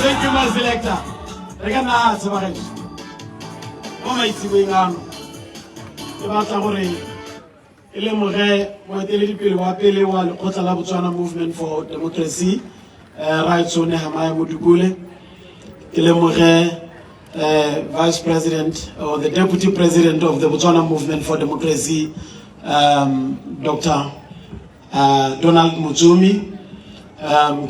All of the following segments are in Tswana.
Thank you, my selector. Re ka nna hatshe bagaetsho. Mo maitseboeng ano, ke batla gore ke lemoge moeteledipele wa pele wa lekgotla la Botswana Movement for Democracy, Raetsho Nehemiah Modubule. Ke lemoge Vice President or the Deputy President of the Botswana Movement for Democracy, Dr. Donald Motsumi.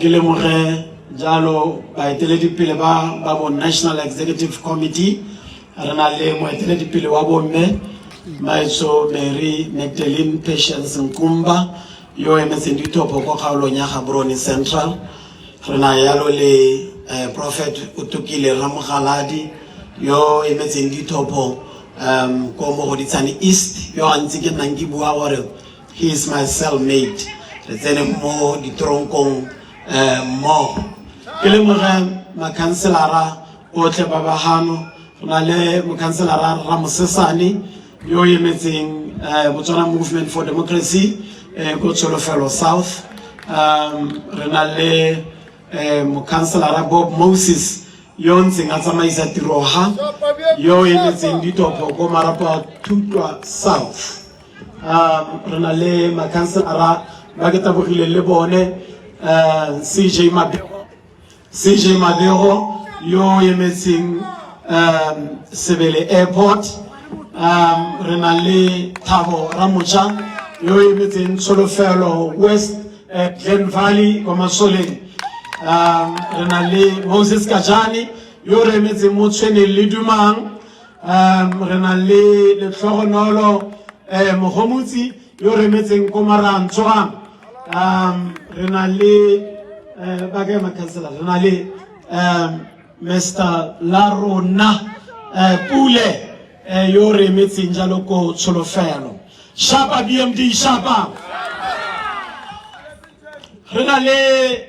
Ke lemoge jalo baeteledipele ba bo National Executive Committee. Re na le moeteledipele wa bomme, Maetso Mary Magdalene Patience Nkumba, yo emetseng dithopo kwa kgaolong ya Gaborone Central. Re na yalo le Prophet Otukile Ramogaladi, yo emetseng dithopo ko Mogoditshane East, yo gantsi ke nnang ke bua gore he is my cellmate, re tsene mo ditronkong mmogo. Ke lemoge makhanselara otlhe ba ba hano. Re na le mokhanselara Ramosesane, yo emetseng Botswana Movement for Democracy ko Tsholofelo South. Re na le mokhanselara Bob Moses, yo ntseng a tsamaisa tiroga, yo emetseng ditopho ko Marapo Thutwa South. Re na le makhanselara ba ke tabogile le bone, CJ Mabego, CJ Mabego yo emetseng Sebele Airport. Re na le Thabo Ramocha, yo emetseng Tsholofelo West, Glen Valley kwa Masoleng. Re na le Moses Kajane, yo re emetseng mo Tshweneng le Dumang. Re na le Letlhogonolo Mogomotsi, yo re emetseng ko Marantsogang. Re na le ba kae makhansela? Re na le Mr Larona Pule, yo re emetseng jalo ko Tsholofelo. Shapa BMD, shapa. Re na le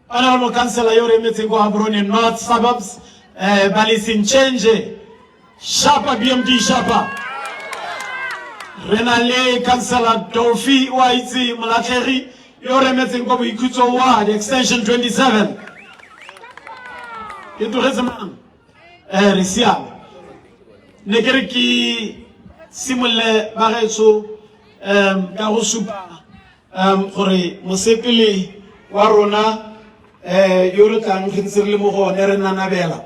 honorable councillor yo re emetseng ko Gaborone North Suburbs, Baleseng Change. Shapa BMD, shapa. Re na le councillor Dolphy wa itse Molatlhegi, yo re emetseng ko Boikhutso Ward Extension 27. Ke tlogetse mang? Re siame. Ne ke re ke simolole, bagaetsho, ka go supa gore mosepele wa rona yo re tlang re ntse re le mo go one re nanabela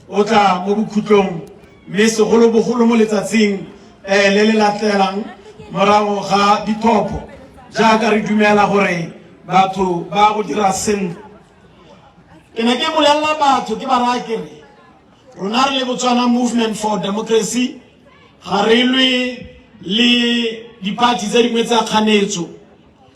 o tla mo bokhutlong, mme segolobogolo mo letsatsing le le latelang morago ga dithopo, jaaka re dumela gore batho ba go dira sentle. Ke ne ke bolelela batho, ke ba raya ke re rona re le Botswana Movement for Democracy ga re lwe le diphathi tse dingwe tsa kganetso.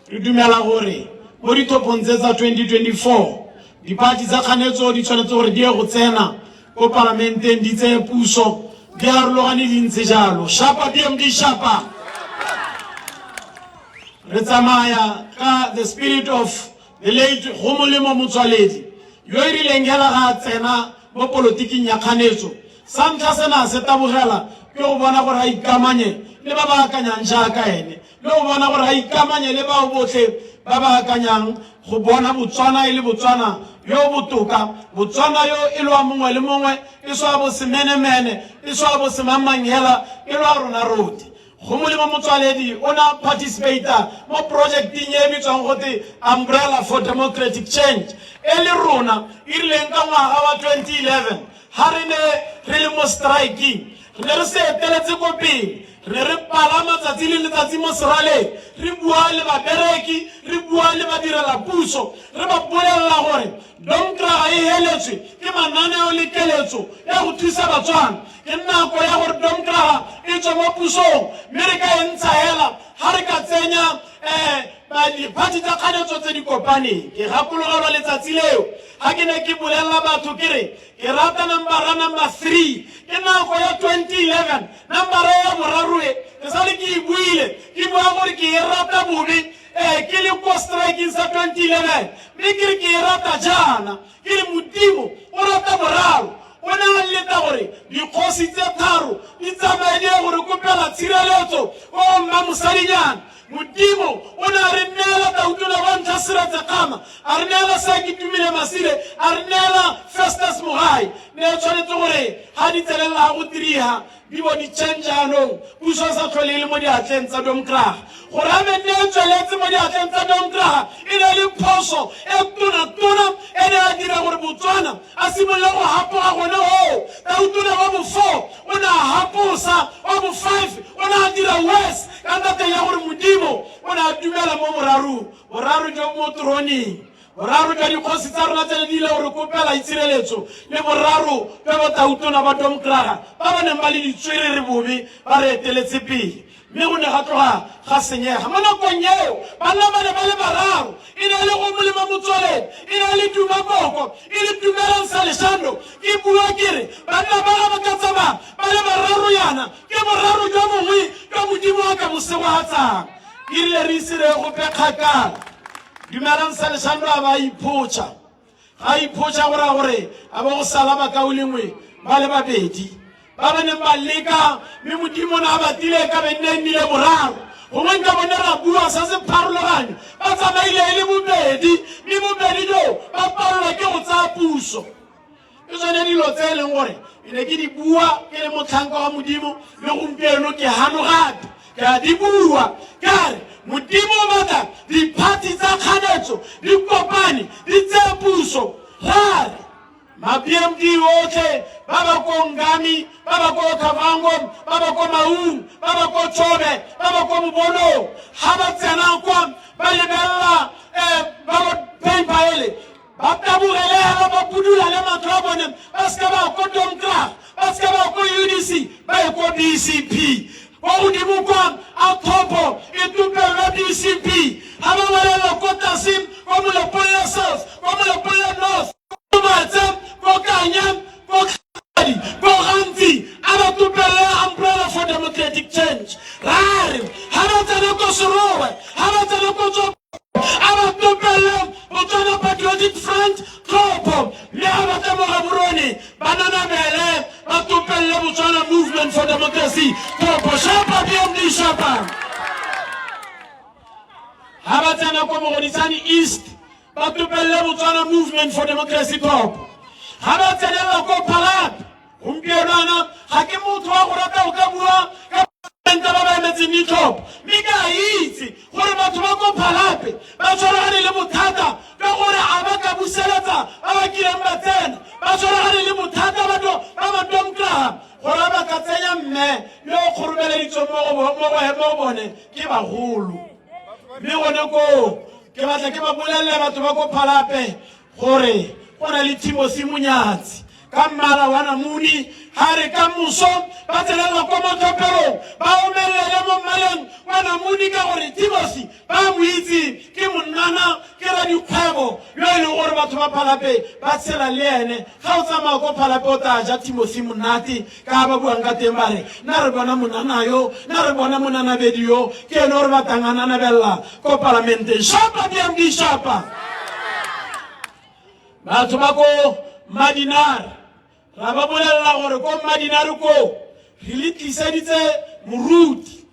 Re dumela gore mo dithopong tse tsa 2024 diphathi tsa kganetso di tshwanetse gore di ye go tsena ko palamenteng, di tseye puso, di arologane di ntse jalo. Shapa BMD, shapa. Re tsamaya ka the spirit of the late Gomolemo Motswaledi, yo e rileng hela ga a tsena mo polotiking ya kganetso, sa ntlha sena se tabogela ke go bona gore a ikamanye le ba ba akanyang jaaka ene, le go bona gore a ikamanye le bao botlhe ba ba akanyang go bona Botswana e le Botswana yo botoka, Botswana yo e lwa mongwe le mongwe, e swa bo semenemene, e swa bo semangmang hela, e lwa rona rotlhe. Gomolemo Motswaledi o ne a participata mo projecting e bitswang gote Umbrella for Democratic Change, e le rona e rileng ka ngwaga wa 2011 ha re ne re le mo striking, re ne re se eteletse ko pele, re ne re palama tsatsi le letsatsi mo seraleng, re bua le babereki, re bua le badirela puso, re ba bolelela gore Domkraga e heletswe ke mananeo le keletso ya go thusa Batswana. Ke nako ya gore Domkraga e tswe mo pusong, mme re ka e ntsha hela ha re ka tsenya diphathi tsa kganetso tse di kopaneng. Ke gakologelwa letsatsi leo ha ke ne ke bolelela batho ke re ke rata nambara number 3. Ke nako ya 2011, nambara ya boraro e ke sale ke e buile, ke bua gore ke e rata bobe ke le ko striking sa 2011, mme ke re ke e rata jaana, ke re Modimo o rata boraro. O ne a leta gore dikgosi tse tharo di tsamaye di ye go re kopela tshireletso ko go Mmamosadinyana. Modimo o ne a re neela Tautona wa ntlha Seretse Khama, a re neela Seaketumile Masire, a re neela Festus Mogae. Ne e tshwanetse gore ga di tsenelela ga go tiriha di bo di change jaanong puso e sa tlhole e le mo diatleng tsa Domkraga. Gore a be nne e tsweletse mo diatleng tsa Domkraga e ne e le phoso e tona-tona e ne ya dira gore Botswana a simolole go hapoga gone hoo. Tautona wa bo four o ne a haposa, wa bo five o ne a dira worse ka ntateng ya gore Modimo o ne a dumela mo borarong, boraro jo bo mo teroneng, boraro jwa dikgosi tsa rona tse ne di ile go re kopela itshireletso le boraro jwa botautona ba Domkraga ba ba neng ba le ditswerere bobe ba re eteletse pele. Mme go ne ga tloga ga senyega. Mo nakong eo, banna ba ne ba le bararo, e ne e le Gomolemo Motswaledi, e ne e le Duma Boko, e le Dumelang Saleshando. Ke bua ke re, banna ba ga ba ka tsamaya ba le bararo yana, ke boraro jwa bongwe jwa Modimo a ka bo segogatsang. E rile re ise re ye gope kgakala, Dumelang Saleshando a ba a iphotša. Ga a iphotša go raya gore a bo go sala bakaulengwe ba le babedi ba ba neng ba leka, mme Modimo o ne a batile ka be nne e nnile boraro. Gongwe nka bone ra bua sa se pharologanyo, ba tsamaile e le bobedi, mme bobedi jo ba palelwa ke go tsaya puso. Ke tsone dilo tse e leng gore ke ne ke di bua ke le motlhanka wa Modimo, le gompieno ke hano gape ke a di bua ka re Modimo o batla diphathi tsa kganetso di kopane di tseye puso. Ra re ma-BMD otlhe ba ba ko Ngami, ba ba ko Okavango, ba ba ko Maung, ba ba ko Chobe, ba ba ko Bobonong, ga ba tsena kwa ba lebelela ba ba paper ele ba tabogele hela ba budulale matlho a bone, ba seka ba ko Domkrag, ba seka ba ko UDC, ba ye ko BCP. Kwa godimo kwa a thopo e tupelwe BCP, ga ba bolelela ko tlase ko Molepolole South, ko Molepolole North, ko Matse, ko Kanye, ko Kgadi, ko Gantsi, a ba tupelele Umbrella for Democratic Change. Ra re ga ba tsena ko Serowe, ga ba tsena ko Tswa A ba topelle Botswana Patriotic Front tlhopho mme a ba tle mo Gaborone ba nanabele ba topelle Botswana Movement for Democracy tlhopho. Shapa BMD shapa. Ha ba tsena ko Mogoditshane East ba topelle Botswana Movement for Democracy tlhopho. Ha ba tsenela ko Palapye gompieno ana ga ke motho wa go rata go ka bua ka ba ba emetseng ditlhopho, mme ke a itse gore batho ba ko Phalape ba tshwaragane le bothata ka gore a ba ka buseletsa ba ba kileng ba tsena, ba tshwaragane le bothata batho ba ba Domkraga gore a ba ka tsenya mme yo o kgoromeleditsweng mo go bone ke bagolo. Mme gone koo ke batla ke ba bolelele batho ba ko Phalape gore go na le Timothy Monyatsi ka mmala wa namune ga re ka moso ba tsenelela kwa matlhopelong ba omelele mo mmaleng wa namune ka gore Timothy ba mo itse ke monnana ke radikgwebo yo e leng gore batho ba Phalape ba tshela le ene. Ga o tsamaya ko Phalape o tla ja Timothy monate ka ba buang ka teng ba re na re bona monana yo, na re bona monanabedi yo, ke ene o re batlang a nanabelela ko palamenteng. Shapa BMD shapa. Batho ba ko Mmadinare ra ba bolelela gore ko Mmadinare ko re le tliseditse moruti,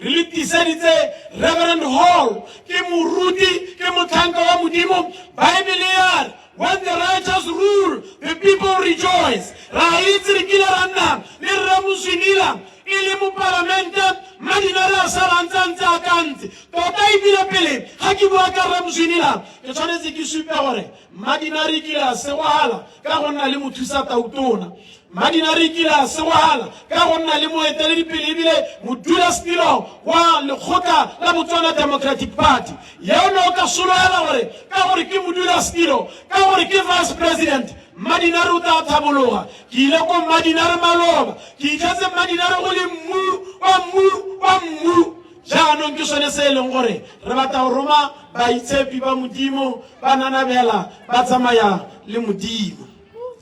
re le tliseditse Reverend Hall, ke moruti, ke motlhanka wa Modimo. Baebele ya re when the righteous rule the people rejoice. Ra itse re kile ra nna le Rre Moswinila e le mopalamente, Mmadinare a sala ntse a ntse a kantse tota. Ebile pele ga ke bua ka Rre Moswinila ke tshwanetse ke supe gore Mmadinare kile a segwala ka go nna le mothusa tautona, Mmadinare kile a segwala ka go nna le moeteledipele ebile modulasetilo wa lekgotla la Botswana Democratic Party. Yeo ne o ka sologela gore ka gore ke modulasetilo, ka gore ke vice president, Mmadinare o tla thabologa. Ke ile ko Mmadinare maloba, ke itlhetse Mmadinare go le mmu wa mmu wa mmu. Jaanong ke sone se e leng gore re batla go roma baitshepi ba Modimo ba nanabela ba tsamaya le Modimo.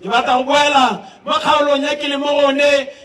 Ke batla go boela mo kgaolong ya ke le mo go one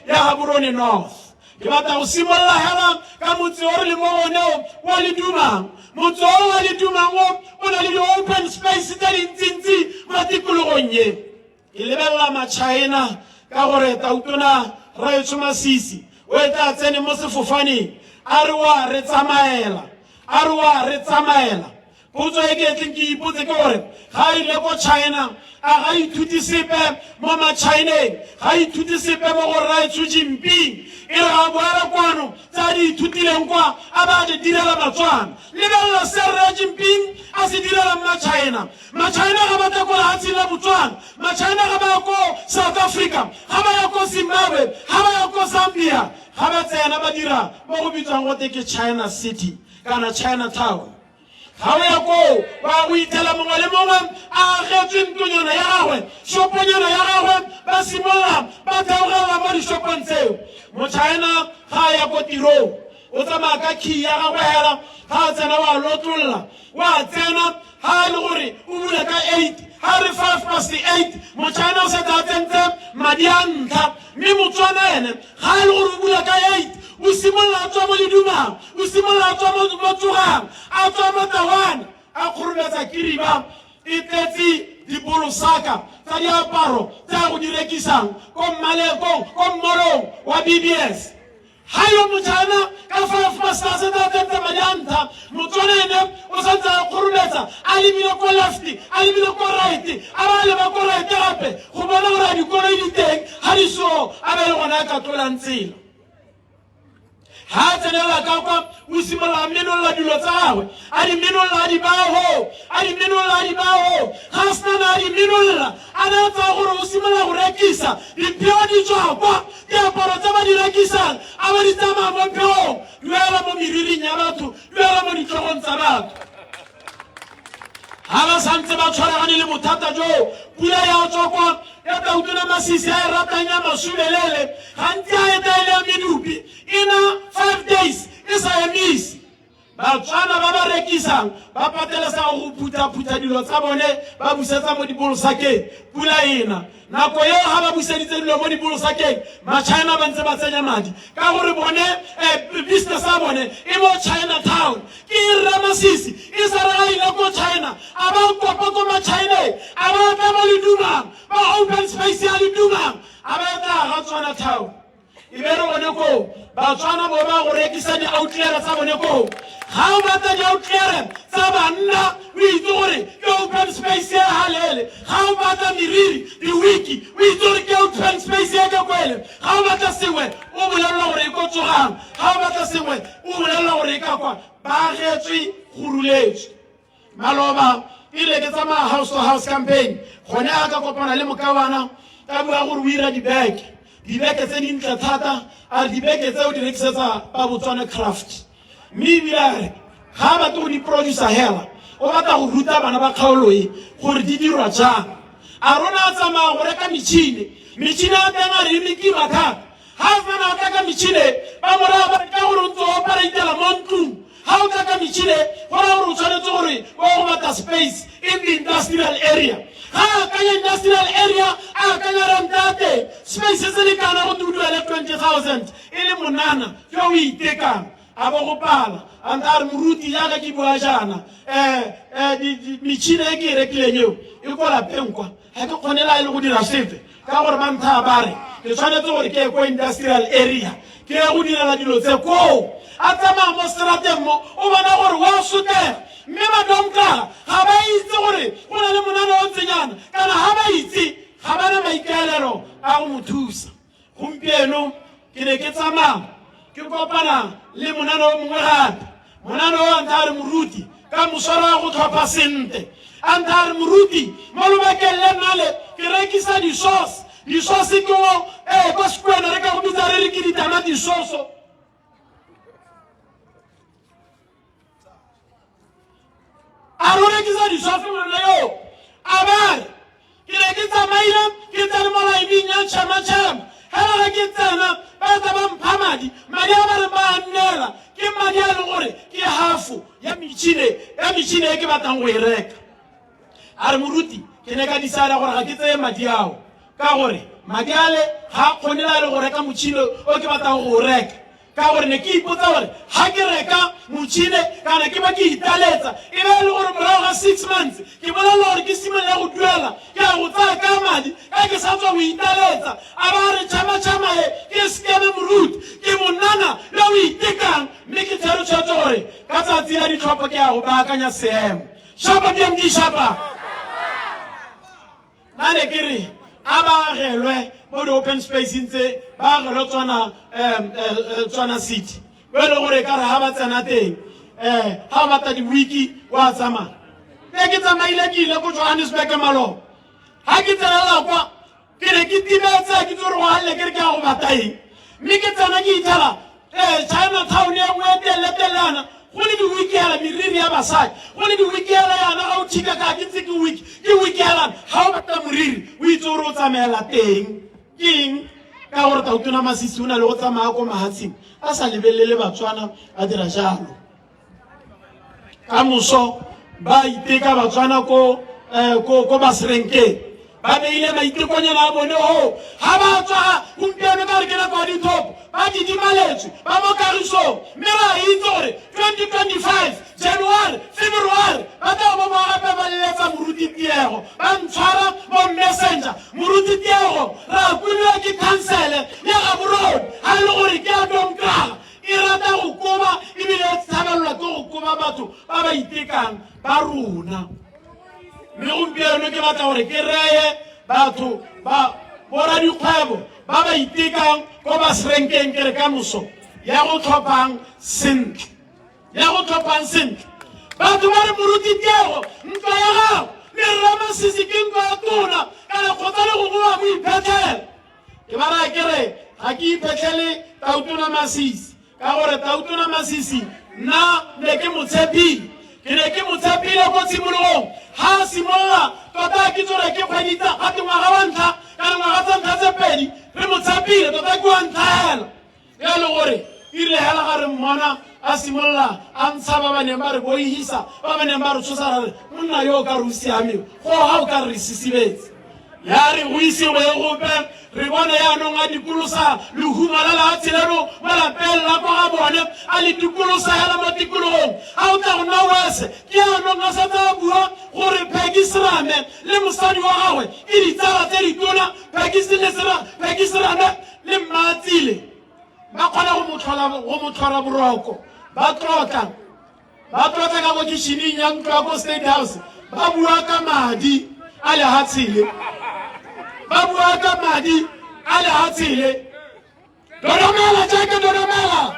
ya Gaborone North. Ke batla go simolola hela ka motse o re le mo go one o wa Ledumang. Motse o wa Ledumang o o na le di-open space tse dintsintsi mo tikologong e. Ke lebelela Machina Ka gore Tautona Raetsho Masisi o e tla tsene mo sefofaneng a re wa re tsamaela, a re wa re tsamaela. Potso e ke tleng ke ipotse ke gore ga a ile ko China a ga ithuti sepe mo ma-Chineng, ga ithuti sepe mo go Raetsho Jinping, e re ga boela kwano tse a di ithutileng kwa a ba a di direla Batswana. Lebelela se Rre Jinping a se direlang ma-China. Ma-China ga ba tla ko lehatsheng la Botswana, ma-China ga ba ya ko South Africa, ga ba ya ko Zimbabwe, ga ba ya ko Zambia, ga ba tsena ba dira mo go bitswang gote ke China City kana China Town. Ga o ya koo ba go ithela mongwe le mongwe a agetswe ntlonyana ya gagwe, shoponyana ya gagwe, ba simolola ba theogelela mo dishopong tseo. Mo-China ga a ya ko tirong o tsamaya ka key ya gagwe hela, ga a tsena wa lotlolola wa tsena, ga e le gore o bula ka 8 ga re 5 past 8 Mo-China o setse a tsentse madi a ntlha, mme Motswana ene ga e le gore o bula ka 8 o simolola a tswa mo ledumang, o simolola a tswa mo tsogang, a tswa mo tawane, a kgorometsa kiriba e tletse dibolosaka tsa diaparo tse a go di rekisang ko mmolong wa BBS. Ga yo Mochina ka 5 past a setse a tsentse madi a ntlha, Motswana ene o santse a kgorometsa a lebile ko left, a lebile ko right, a ba a leba ko right gape go bona gore a dikoloi di teng, ga di seo a be le gone a ka tlolang tsela. Ga a tsenelela ka kwa o simolola a menolola dilo tsa gagwe, a di menolola a di baya hoo, a di menolola a di baya hoo, ga a sena a di menolola a ne a tsaya gore o simolola go rekisa dipheo di tswa kwa, diaparo tse ba di rekisang a ba di tsamaya mo pheong, di wela mo meriring ya batho, di wela mo ditlhogong tsa batho. Ga ba santse ba tshwaragane le bothata joo, pula ya tswa kwa ya Tautona Masisi a e ratang ya masubelele, gantsi a eta e le ya medupi, e na 5 days e sa emise. Batswana ba ba rekisang ba patelesega go phutha-phutha dilo tsa bone ba busetsa mo dibolosakeng pula ena. Nako eo ga ba buseditse dilo mo dibolosakeng, ma-China ba ntse ba tsenya madi ka gore bone business ya bone e mo China Town. Ke e Rre Masisi e sa re ga ile ko China a ba kopa ko ma-Chineng, a ba tla mo Ledumang, ba open space ya Ledumang, a ba tla ga Tswana Town. E be re gone koo Batswana bo ba go rekisa di-outlere tsa bone koo. Ga o batla di-outlere tsa banna o itse gore ke open space e halele, ga o batla meriri diwiki o itse gore ke open space e ke kwele, ga o batla sengwe o bolelelwa gore e ko tsogang, ga o batla sengwe o bolelelwa gore e ka kwa. Ba agetswe go ruletswe. Maloba e rile ke tsamaya house to house campaign gone a ka kopana le mokawana ka bua gore o ira dibeke, dibeke tse dintle thata, a re dibeke tse o di rekisetsa ba Botswana Craft, mme ebile a re ga a batle go di producer hela, o batla go ruta bana ba kgaolo e gore di dirwa jang. A rona a tsamaya go reka metšhini, metšhini ya teng a re e mekima thata, ga a sena a tla ka metšhini ba mo raya ba re ka gore o ntse o operatela mo ntlong, ga o tla ka metšhini go raya gore o tshwanetse gore o go batla space in the industrial area. Ga a akanya industrial area a akanya renta ya teng, space se lekana go o duele 20,000 e le monana yo o itekang. A bo go pala a ntse a re moruti jaaka ke bua jaana metšhini e ke e rekileng eo e ko lapeng kwa, ga ke kgone la e le go dira sepe ka gore ba nthaya ba re ke tshwanetse gore ke ye ko industrial area ke ye go direla dilo tse koo. A tsamaya mo serateng mo o bona gore wa sotlega, mme badomkala ga ba itse gore go na le monana o ntsenyana, kana ga ba itse ga ba na maikaelelo a go mo thusa. Gompieno ke ne ke tsamaya ke kopana le monana o mongwe gape, monana o a ntha a re moruti ka moswaro wa go tlhopha sente, a ntha a re moruti mo lobakeng le nnale ke rekisa disoso, disoso ke o kwa Sekwena re ka go bitsa re re ke ditamati soso. A re o rekisa disoso ngwana yo, a ba re ke ne ke tsamaile ke tsene mo laeneng ya tšhema-tšhema, hela ge ke tsena ba tla ba mpha madi, madi a ba reng ba a nneela ke madi a e leng gore ke halfo ya metšhine e ke batlang go e reka. A re moruti ke ne ka decide gore ga ke tseye madi ao ka gore madi ale ga a kgone la e le go reka motšhine o ke batlang go o reka. Ka gore ne ke ipotsa gore ga ke reka motšhine kana ke ba ke italetsa, e be e le gore morago ga 6 months ke bolelela gore ke simolola go duela, ke a go tsaya ka madi ka ke sa tswa go italetsa. A ba re tšhama-tšhama e ke scam-e. Moruti, ke monana yo o itekang, mme ke tsere tshwetso gore ka tsatsi la ditlhopho ke ya go baakanya seemo. Shapa BMD, shapa. Nna ne ke re a ba agelwe mo di-open spaceng tse, ba agelwe Tswana City, o e le gore ka re ga ba tsena teng, ga o batla di-wiki wa tsamaya. Ne ke tsamaile, ke ile ko Johannesburg maloba. Ga ke tsenela kwa, ke ne ke timetse, ke tse gore go galle ke re ke ya go batla eng, mme ke tsena ke itlhela China Town e nngwe e telele-telelana, go le di-wiki hela, meriri ya basadi, go le di-wiki hela yana. Ga o thika ka ke ntse ke wiki, ke wiki helana. Ga o batla moriri, o itse gore o tsamaela teng. Ke eng? Ka gore Tautona Masisi o na le go tsamaya ko mahatsheng a sa lebelele Batswana, a dira jalo. Ka moso ba iteka Batswana ko Baserenkeng, ba beile maitekonyana a bone o ga ba tswa gompieno ka re ke nako ya dithopo, ba didimaletswe, ba mo kagisong, mme re a itse gore 2025 January, February ba tla bo ba gape ba leletsa Moruti Tiego, ba ntshwara mo messenger. Moruti Tiego, re a kwiliwa ke khansele ya Gaborone, ga e le gore ke a Domkraga e rata go koba ebile e tshabelelwa ke go koba batho ba ba itekang ba rona. Mme gompieno ke batla gore ke reye batho ba boradikgwebo ba ba itekang ko ba serenkeng, ke re ka moso ya go tlhophang sentle, ya go tlhophang sentle. Batho ba re, "Moruti Tiego, ntwa ya gago le Rramasisi ke ntwa ya tona kana kgotsa le gongwe wa mo iphetlhela?" Ke ba raya ke re ga ke iphetlhele Tautona Masisi, ka gore Tautona Masisi nna ne ke mo tshepile, ke ne ke mo tshepile ko tshimologong ga a simolola. Tota ke tsore ke kgwedi tsa gate ngwaga wa ntlha kana ngwaga tsa ntlha tse 2 re mo tshepile tota, ke wa ntlha hela e le gore erile hela ga re mmona a simolola a ntsha ba ba neng ba re boihisa, ba ba neng ba re tshosa, ra re monna yo o ka re o siame, go ga o ka re re sisibetse. Ya re go ise go ye gope, re bone yaanong a dikolosa lehuma la lehatshe leno mo lapeng la kwa ga bone, a le dikolosa hela mo tikologong. A o tla go nna wese ke yaanong a setse a bua gore Peggy Serame le mosadi wa gagwe ke ditsala tse ditona. Peggy Serame le Mmatsile ba kgona go mo tlhola boroko, ba tlotla, ba tlotla ka mo kitchening ya ntlo ya ko State House, ba bua ka madi a lehatshele, ba bua ka madi a lehatshele. Dodomela jaaka dodomela,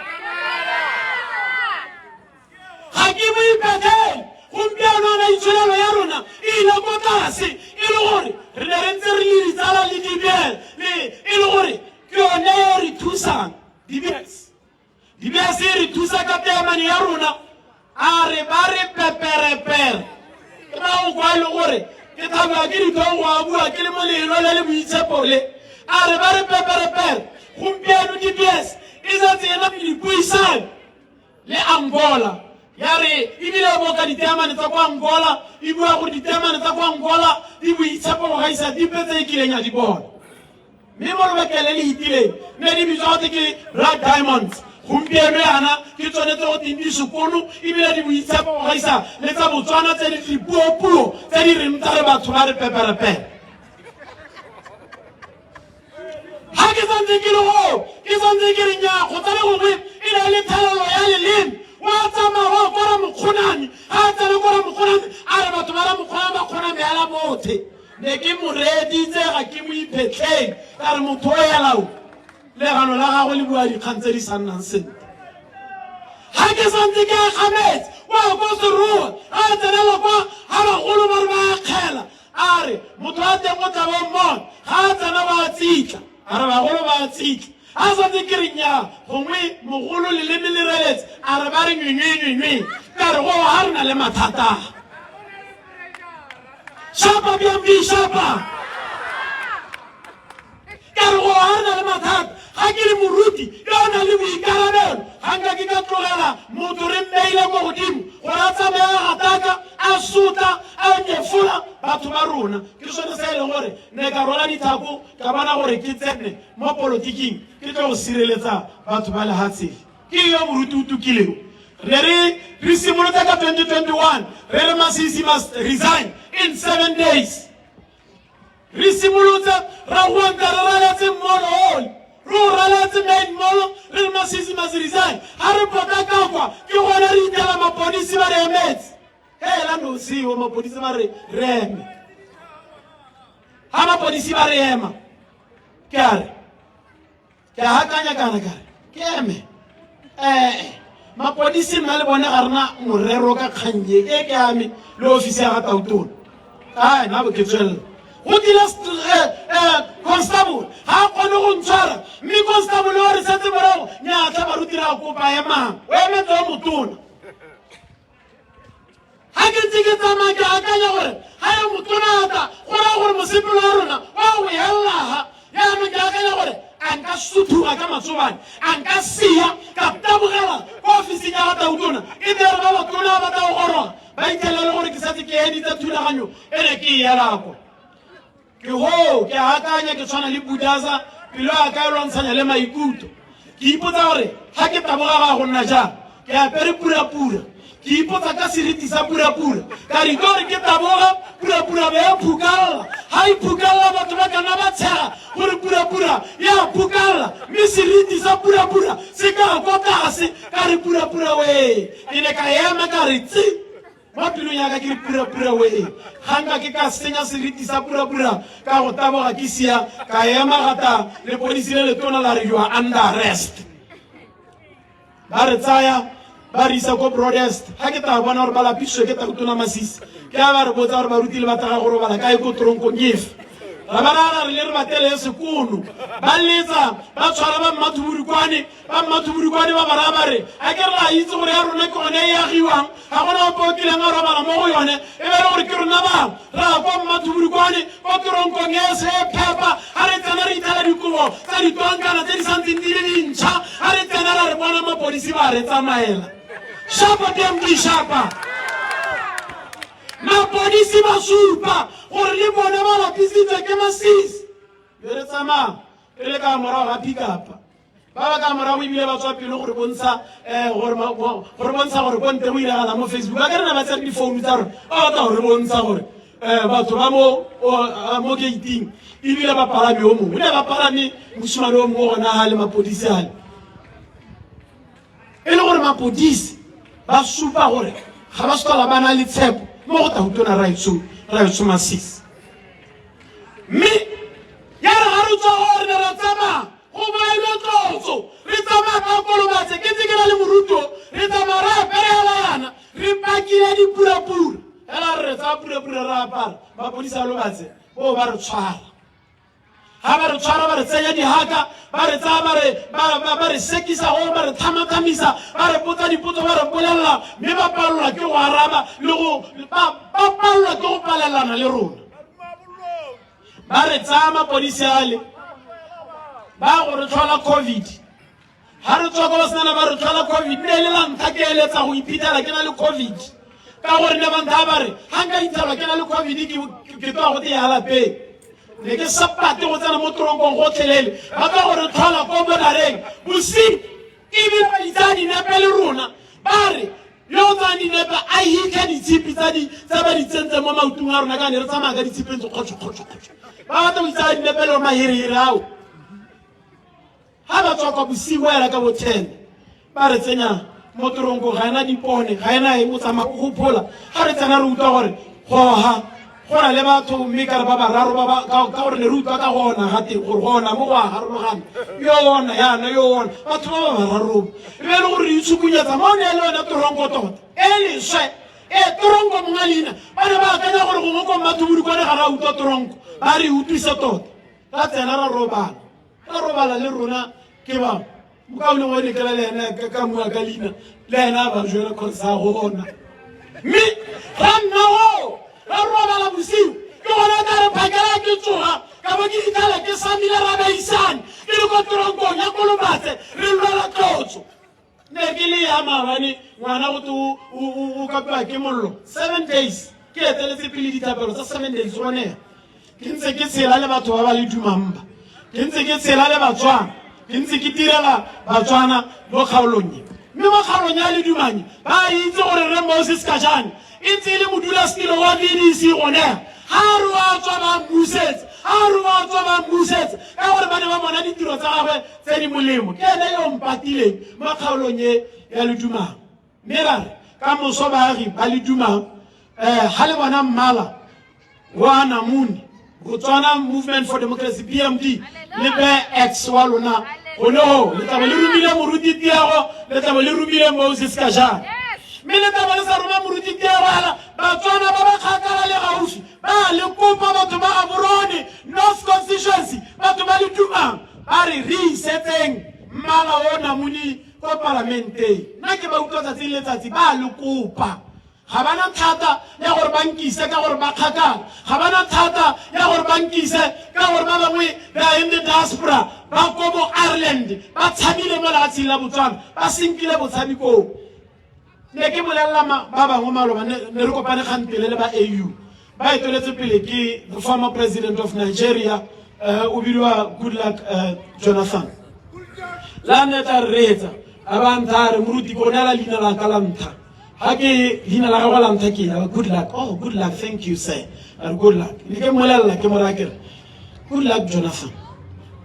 ga ke mo iphetlhele. Gompieno ana itsholelo ya rona e ile ko tlase, e le gore re ne re ntse re le ditsala le dibele, e le gore ke yone e re thusang. DBS, DBS e re thusa ka teemane ya rona. A re ba re peperepere, ke ba go kwa e le gore ke thabiwa ke ditlhong go a bua ke le mo lelo le le boitshepo le. A re ba re peperepere, gompieno DBS e setse e na le dipuisano le Angola. Ya re ebile e boka diteemane tsa kwa Angola, e bua gore diteemane tsa kwa Angola di boitshepo go gaisa dipe tse e kileng ya di bona. Mme mo lobakeng le le hitileng ne di bitswa gote ke blood diamonds, gompieno yana ke tsone tse go teng di sekono ebile di boitshepo go gaisa le tsa Botswana tse di dipuopuo tse di reng tsa re batho ba re peperepere. Ga ke santse ke le goo, ke santse ke re nnyaa, kgotsa le gongwe e ne le thelelo ya leleme. Wa tsamaya wa kora mokgonane, ga a tsena kora mokgonane, a re batho ba ra mokgonane ba kgona meela bothe. Ne ke mo reeditse, ga ke mo iphetlheng, ka re motho o elao legano la gagwe le bua dikgang tse di sa nnang sentle. Ga ke santse ke akgametse, wa ko Seroa, ga a tsenela kwa ga bagolo ba re ba akgela, a re motho wa teng o tla bo mmona ga a tsena ba tsitla, a re bagolo ba tsitla. A santse ke re nnyaa, gongwe mogolo leleme le reletse, a re ba re nywenywenywenywe, ka re go ga re na le mathata. Shapa BMD, shapa. Ka re go ga re na le mathata. Ga ke le moruti yo o nang le boikarabelo, ga nka ke ka tlogela motho re mmeile ko godimo gore a tsamaya a gataka, a sotla, a nyefola batho ba rona. Ke sone se e leng gore ne ka rwala ditlhako, ka bona gore ke tsene mo polotiking, ke tlo go sireletsa batho ba lehatshele. Ke yo moruti o tukileo. Re re re simolotse ka 2021 re re Masisi must resign in 7 days. Re simolotse ra gwanta re raletse mmolo ole. Re o raletse main mall re re Masisi must resign. Ha re pota ka kwa ke gone re itela mapodisi ba re emetse. Hela no seo mapodisi ba re re eme. Ha mapodisi ba re ema ke a re Ke a akanya kana ka re ke eme ee mapodisi nna le bone ga rena morero ka kgang e e ke ame le ofisi ya ga tautona a nna bo ke tswelela go tlile constable ga a kgone go ntshwara mme constable o re setse morago nyatlha baruti ra kopa emang o emetse wa motona Ga ke ntse ke tsamaya ke akanya gore ga ya motona a tla go raya gore mosepele wa rona wa o helaga. Jaanong ke akanya gore a nka suthuga ka matsobane, a nka sia ka tabogela kwa ofising ya ga tautona e be re ba batona ba tla go goroga ba itlhelele gore ke setse ke editse thulaganyo e ne ke e ela kwa. Ke hoo ke a akanya ke tshwana le Budaza, pelo ya ka e lwantshanya le maikutlo. Ke ipotsa gore ga ke taboga ga go nna jang. Ke apere purapura. Ke ipotsa ka seriti sa purapura. Ka re gore ke taboga, purapura be ya phukalla. Ha e phukalla batho ba ka nna ba tshega gore purapura ya phukalla mme seriti sa purapura se ka kwa tlase. Ka re purapura wee. Ke ne ka ema ka re tsi. Mo pelong ya ka ke re purapura wee, ga nka ke ka senya seriti sa purapura ka go taboga ke sia ka ema gata lepodisi le letona la re you are under arrest. Ba re tsaya ba re isa ko Broadest ga ke tla bona gore ba lapisitswe ke tautona Masisi ke a ba re botsa gore baruti le batla go robala kae ko tronkong efe ra ba ra re le re batele sekono ba letsa ba tshwara ba mmathubudukwane Ba Mmathubudukwane ba ba raya ba re, A ke re la itse gore ya rona ke gone e agiwang, ga gona ope o kileng a robala mo go yone, e be e le gore ke rona bang? Ra ya kwa Mmathubudukwane, kwa toronkong e se e phepa, ga re tsena re ithela dikobo tsa ditonkana tse di santseng di le dintšha, ga re tsena ra re bona mapodisi ba re tsamaela. Shapa BMD shapa! Mapodisi ba supa gore le bone ba lapisitswe ke masisi. Be re tsamaya re le ka morago ga pick-up. Ba ba ka morago ebile ba tswa pelo gore bontsha gore gore bontsha gore ko ntle go iragala mo Facebook. Ba ka rena ba tsere difounu tsa rona ba batla gore bontsha gore batho ba mo mo gating ebile ba palame o mongwe ne ba palame mosimane o mongwe gona ga le mapodisi ale e le gore mapodisi ba supa gore ga ba sola ba na le tshepo mo go tautona raetsho raetsho Masisi. Mme ya re ga re tswa go re ne ra tsamaya go baelwe tlotso re tsamaya ka kolobatse ke ntse ke na le moruto re tsamaya re apere hela yana re pakile dipurapura hela re re tsaya purapura re apara mapodisa a lobatse boo ba re tshwara ga ba re tshwara ba re tsenya dihaka ba re tsaya ba re ba re sekisa go ba re thamathamisa ba re botsa dipotso ba re bolelela mme ba palelwa ke go araba le go ba palelwa ke go palelana le rona ba re tsaya mapodisi ale ba go re tlhola covid ga re tswa kwa basenana ba re tlhola covid ne le la ntlha ke eletsa go iphitlhela ke na le covid ka gore ne ba nthaya ba re ga nka itshelwa ke na le covid ke tloa go te ya lapeng ne ke sa pate go tsena mo toronkong gotlhelele ba tla go re tlhola ko bonareng bosigo ebile ba itsaya dinepe le rona ba re yo o tsayang dinepe a hitlhe ditshipi tsa di tse ba di tsentseng mo maotong a rona ka ne re tsamaya ka ditshipeng tse kgotsho kgotsho kgotsho ba batla go itsaya dinepe le maherehere ao ga ba tswa kwa bosigo ela ka bo 10 ba re tsenya mo toronkong ga ena dipone ga ena eng o tsamaya o gopola ga re tsena re utlwa gore goga Go na le batho mme ka re ba bararo ba ba ka gore ne re utlwa ka go ona ga teng gore go ona mo go a harologana yo ona yana yo ona batho ba ba bararo e be e le gore re itshukunyetsa mo ne e le yone toronko tota e leswe e toronko monga leina ba ne ba akanya gore gongwe ko mmathubudukwane ga re a utlwa toronko ba re utlwise tota ra tsena ra robala ra robala le rona ke ba mokaulengwe o ne ke le ene ka mua ka leina le ene a ba jwela kgotsa go ona mme ra nna o ra robala bosigo ke gone ka re phakela ke tsoga ka bo ke itlhela ke samile ra baisane ke le ko toronkong ya kolobatse re lwela tlotso ne ke le ya maabane ngwana go te o kapiwa ke mollo 7 days ke eteletse pele dithapelo tsa 7 days gone ke ntse ke tshela le batho ba ba le dumang ba ke ntse ke tshela le batswana. Ke ntse ke direla Batswana mo kgaolong e. Mme mo kgaolong ya Ledumanye ba itse gore Rre Moses Kajane e ntse e le modulasetilo wa VDC gone. Ga a re wa tswa ba mmusetsa, ga a re wa tswa ba mmusetsa ka gore ba ne ba bona ditiro tsa gagwe tse di molemo. Ke ene yo mpatileng mo kgaolong e ya Ledumang. Mme ra re ka moso baagi ba Ledumang um ga le bona mmala wa namune Botswana Movement for Democracy BMD le be X wa lona gone go le tlabe le romile moruti Tiago le tlabe le romile Moses Kajane mme le tlabe le sa roma moruti Tiago ala Batswana ba ba kgakala le gaufi ba le kopa batho ba Gaborone North Constituency batho ba le tumang ba re re isetseng mmala o namune ko palamenteng nna ke ba utlwa tsatsi le letsatsi ba le kopa Ga ba na thata ya gore ba nkise ka gore ba kgakala. Ga ba na thata ya gore ba nkise ka gore ba bangwe they are in the diaspora, ba ko bo Ireland, ba tshabile mo lefatsheng la Botswana, ba senkile botshabi koo. Ne ke bolelela ba bangwe maloba, ne re kopane kgantele le ba AU, ba etoletse pele ke the former president of Nigeria, o bidiwa Goodluck Jonathan. La ne tla re reetsa, a ba ntha a re moruti ko neela leina la ka la ntlha. Ga ke leina la gagwe la ntlha ke eng? Good luck. Oh, good luck. Thank you, sir. A re good luck. Ne ke mmolelela ke mo raya ke re good luck Jonathan.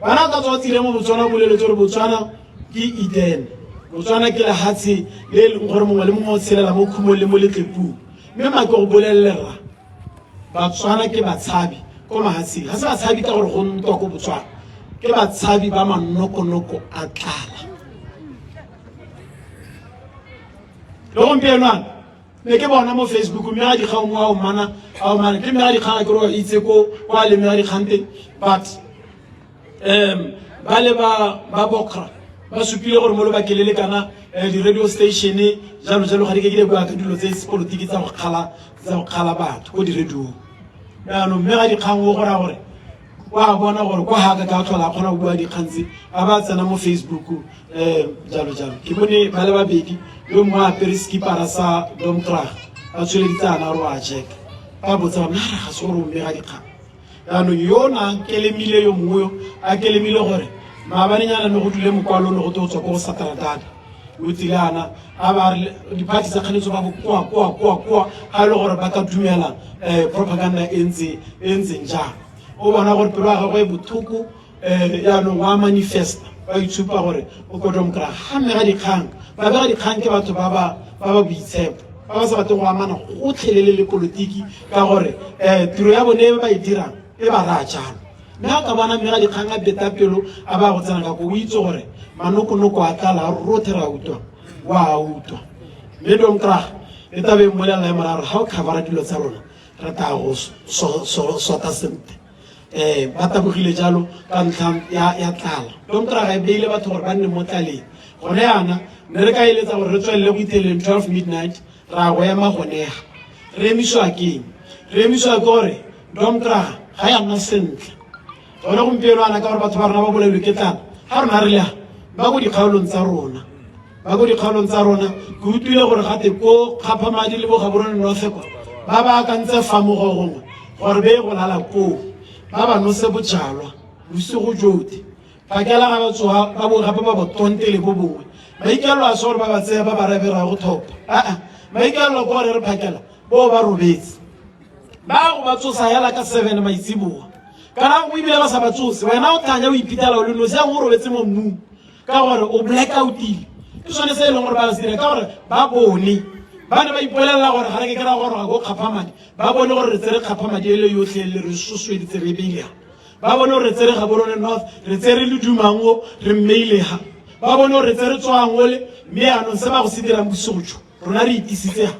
Bana ka tswa tsile mo Botswana boleletse gore Botswana ke Eden. Botswana ke lehatshe le e leng gore mongwe le mongwe o tshelela mo khumong le mo letlepung. Mme ma ke go bolelele rra, Batswana ke batshabi ko mahatsheng. Ga se batshabi ka gore go ntwa ko Botswana. Ke batshabi ba manokonoko a tlala. Le gompieno ana ne ke bona mo Facebook mme ga dikgang mo a omana a omana ke mme ga dikgang a ke re itse ko kwa le mme ga dikgang teng but ba le ba ba bokra ba supile gore mo lobakeng le le kana di-radio station jalo jalo ga di ke ke di bua ka dilo tse sepolotiki tsa go kgala tsa go kgala batho ko di-radiong. Jaanong mme ga dikgang o go raya gore wa bona gore kwa ga ka ka tlhola a kgona go bua dikgang tse a ba tsena mo Facebook jalo jalo. Ke bone ba le babedi yo mongwe a apere sekipara sa Domkrag ba tsholeditse ana gore wa check ba botsa ba mara ga se gore o mme ga dikgang. Jaanong yo na kelemile yo mongwe yo a kelemile gore maabanenyana ne go dule mokwalo ne go te o tswa ko go Sataradada o tsile ana a ba re diphathi tsa kganetso ba bokoa koa koa koa ga e le gore ba ka dumela propaganda e ntse e ntseng jang. O bona gore pelo ya gagwe e bothoko jaanong wa manifesta wa itshupa gore o ko Domkrag. Ga mme ga dikgang ba bega dikgang ke batho ba ba ba ba boitshepo ba ba sa batleng go amana gotlhelele le politiki ka gore tiro ya bone e ba e dirang e ba raya jalo. Mme ga ka bona mme ga dikgang a beta pelo a ba go tsena ka ko o itse gore manokonoko a tlala a rothe ra utlwa wa a utlwa. Mme Domkrag e tabe mmolelela e moraro ga o covera dilo tsa rona re tla go sota sentle. Ba tabogile jalo ka ntlha ya tlala. Domkrag e beile batho gore ba nne mo tlaleng. Gone yana ne re ka eletsa gore re tswelele go itheleng 12 midnight ra go ema gonega. Re emisiwa ke eng? Re emisiwa ke gore Domkrag ga ya nna sentle. Gone gompieno ana ka gore batho ba rona ba bolailwe ke tlala, ga rona re le ba ko dikgaolong tsa rona. Ba ko dikgaolong tsa rona, ke utlwile gore gate ko Kgaphamadi le bo Gaborone North kwa, ba ba akantse fa mo go gongwe gore be go lala koo, ba ba nose bojalwa bosigo jotlhe. Phakela ga ba tsoga ba bo gape ba ba tontele bo bongwe. Maikaelelo a se gore ba ba tseye ba ba rebe ra go thopa. Aa, maikaelelo ke gore re phakela bo ba robetse. Ba go ba tsosa hela ka 7 maitseboa. Kana o ebile ba sa ba tsose, wena o thanya o iphitlhela o le nosi yang o robetse mo mmung ka gore o blackoutile. Ke sone se e leng gore ba se dira ka gore ba bone ba ne ba ipolelela gore ga re ke ke ra goroga ko Kgaphamadi, ba bone gore re tsere Kgaphamadi e le yotlhe le re sosoeditse re beile. Ba bone gore re tsere Gaborone North, re tsere Ledumango, re mmeile ha. Ba bone gore re tsere Tswangole, mme yaanong se ba go se dirang bosigo jo, rona re itisitse ha.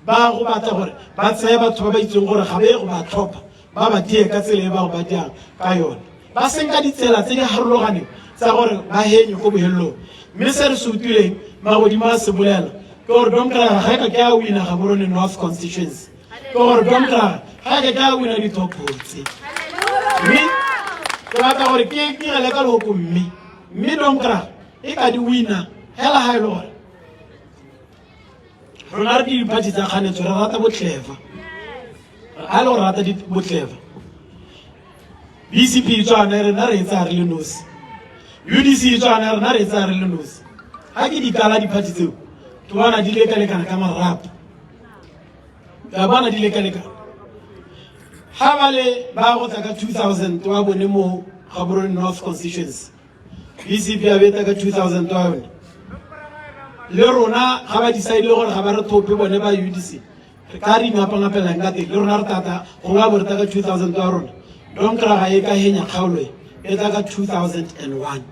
Ba go batla gore ba tseye batho ba ba itseng gore ga ba ye go ba tlhopha, ba ba die ka tsela e ba go ba diang ka yone. Ba senka ditsela tse di harologaneng tsa gore ba henye ko bohelelong. Mme se re se utlwileng magodimo a se bolela ke gore Domkrag ga e ka ke a wina Gaborone North constituency. Ke gore Domkrag ga e ka ke a wina ditlhopho tse. Mme ke batla gore ke direle ka lehoko mme mme Domkrag e ka di wina hela ha e le gore rona re ke diphathi tsa kganetso re rata botleva. Ha e le gore rata botleva. BCP tswana rena re e tsaya re le nosi. UDC e tswana rena re e tsaya re le nosi. Ga ke di kala diphathi tseo, ke bona di lekalekana ka marapo. Ke a bona di lekalekana. Ga ba le ba go tla ka 2000 wa bone mo Gaborone North constituency, BCP a beta ka 2000 wa yone. Le rona ga ba decide gore ga ba re thope bone ba UDC, re ka re ingapangapelang ka teng le rona re tata gongwe a bo re ta ka 2000 wa rona domkraga e ka henya kgaolo e e tla ka 2001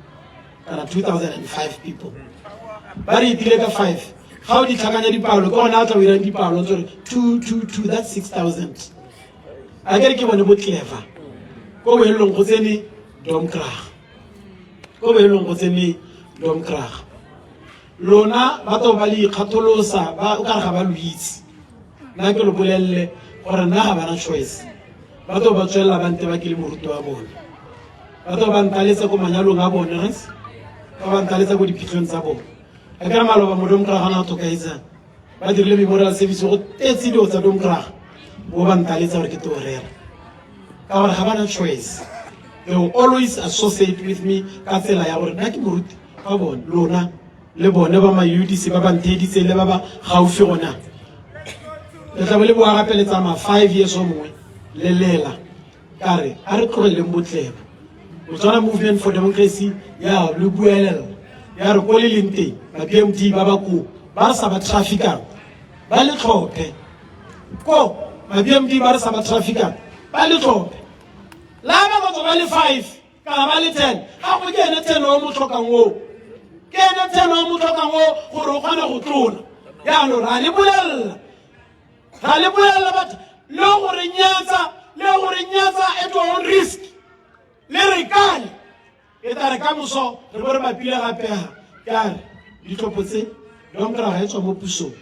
kana 2005 people ba re itile ka 5 ga o di tlhakanya dipalo ke gone a tla o irang dipalo tse gore 2 2 2 that's 6000 a kere ke bone bo clever ko bohelelong go tsene domkraga ko bohelelong go tsene domkraga Lona ba to ba le ikgatholosa ba o kare ga ba lo itse. Nna ke lo bolelele gore nna ga bana choice. Ba to ba tswelela ba nte ba ke le moruti wa bone. Ba to ba ntaletsa ko manyalong a bone res. Ba ba ntaletsa ko diphitlhong tsa bone. A kere maloba modomkraga na thokaetsang. Ba dirile memorial service go tetse dilo tsa domkraga. Bo ba ntaletsa gore ke to rera. Ka gore ga bana choice. They will always associate with me ka tsela ya gore nna ke moruti ba bone lona le bone ba ma-UDC ba ba ntheeditseng le ba ba gaufi gona le tla bo le boa gape le tsamaya 5 years o mongwe le lela ka re a re tlogeleng botlebo. Botswana Movement for Democracy ya le buelela ya re ko le leng teng ba BMD ba ba koo ba re sa ba trafficang ba le tlhophe ko ba BMD ba re sa ba trafficang ba le tlhophe la ba batho ba le 5 kana ba le 10 ga go ke ene 10 o mo tlhokang o ke ene 10 o mo tlhokang o gore o kgone go tlola. Jaanong ra le bolelela, ra le bolelela batho le gore nyatsa le gore nyatsa at your own risk le re kale e tla re ka moso re bo re bapile gape ga ke a re ditlhopho tse domkraga e tswa mo pusong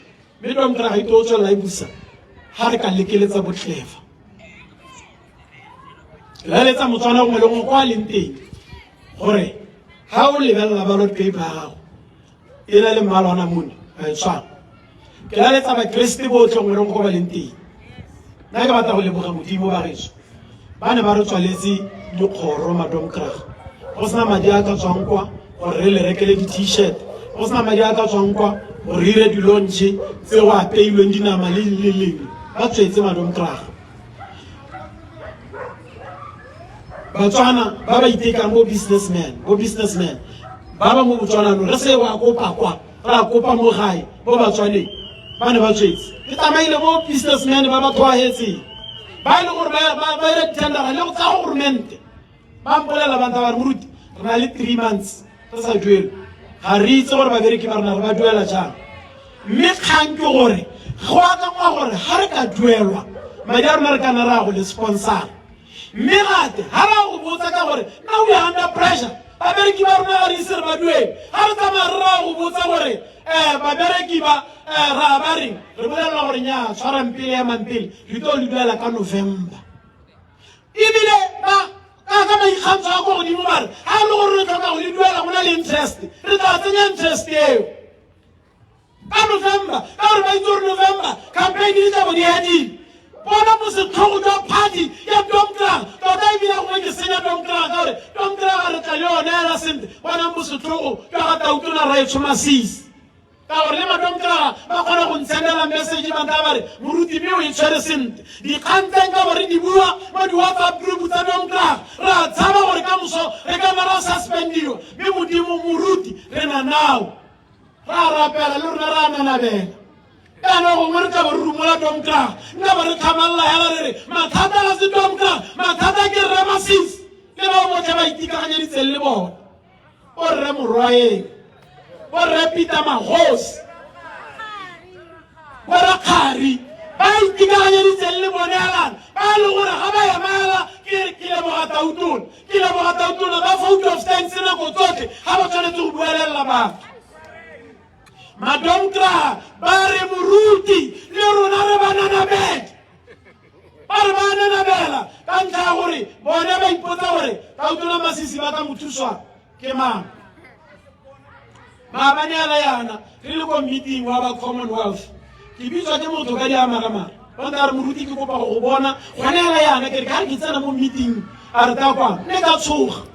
mme domkraga e tlo tswelela e busa ga re ka lekeletsa botleva. Ke laletsa Motswana gongwe le gongwe kwa a leng teng gore ga o lebelela ballot paper ya gago e na le mmala wa namune a e tshwana. Ke laletsa bakeresete botlhe gongwe le gongwe kwa ba leng teng. Nna ke batla go leboga Modimo bageso ba ne ba re tswaletse dikgoro madomkraga go sena madi a ka tswang kwa gore re le rekele di-t-shirt, go sena madi a ka tswang kwa gore re ire di-launch tse go apeilweng dinama le le lengwe. Ba tswetse madomkraga. Batswana ba ba itekang bo businessman, bo businessman ba ba mo Botswanano re se wa kopa kwa re a kopa mo gae bo Batswaneng ba ne ba tswetse. Ke tsamaile bo businessman ba ba tlhoahetseng ba e leng gore ba ira dithendara le go tsa goromente ba mpolela ba ntha ba re moruti re na le 3 months re sa duele, ga re itse gore babereki ba rona re ba duela jang. Mme kgang ke gore go akangwa gore ga re ka duelwa madi a rona re ka nna ra go le sponsor mme gate ga ra go botsa ka gore now we are under pressure, babereki ba rona ga re ise re ba duele. Ga re tsamaya re ra go botsa gore babereki ba ra ba reng, re bolelela gore nya tshwarang pele ya mampele re tlo le duela ka November. Ebile ba ka maikgantsho a ko godimo ba re ga e le gore re tlhoka go le duela go na le interest, re tla tsenya interest eo ka November ka gore ba itse gore November campaign di tla bo di hedile. Bona bosetlhogo jwa party ya Domkrag tota ebile gongwe ke senya Domkrag ka gore Domkrag re tla le yone ela sentle. Bonang bosetlhogo jwa ga tautona Raetsho Masisi ka gore le madomkraga ba kgona go ntshendela message ba tla ba re moruti mme o e tshwere sentle dikgang tseng ka gore di bua mo di-WhatsApp group tsa domkraga. Re a tshaba gore ka moso re ka nna ra suspendiwa mme Modimo moruti re na nao ra rapela le rona ra nanabela. Jaanong gongwe re tla bo re rumola domkraga nka bo re tlhamalela hela re re mathata ga se domkraga, mathata ke rre Masisi le bao botlhe ba itikaganyeditseng le bone, borre Morwaeng, borre Peter Magosi, borakgari ba itikaganyeditseng le bone alana ba e leng gore ga ba emaela ke ke leboga tautona, ke leboga tautona ba vote of thanks nako tsotlhe ga ba tshwanetse go buelelela batho. Madomkraga ba re moruti le rona re bananabedi ba re ba nanabela ka ntlha ya gore bone ba ipotsa gore tautona Masisi ba tla mo thuswa ke mang. Maabane ala yana re le ko meeting wa ba Commonwealth, ke bitswa ke motho ka diamaramara ba ntse a re moruti ke kopa go go bona gone ala yana. Ke re ka re ke tsena mo meeting a re ta kwa mme ka tshoga.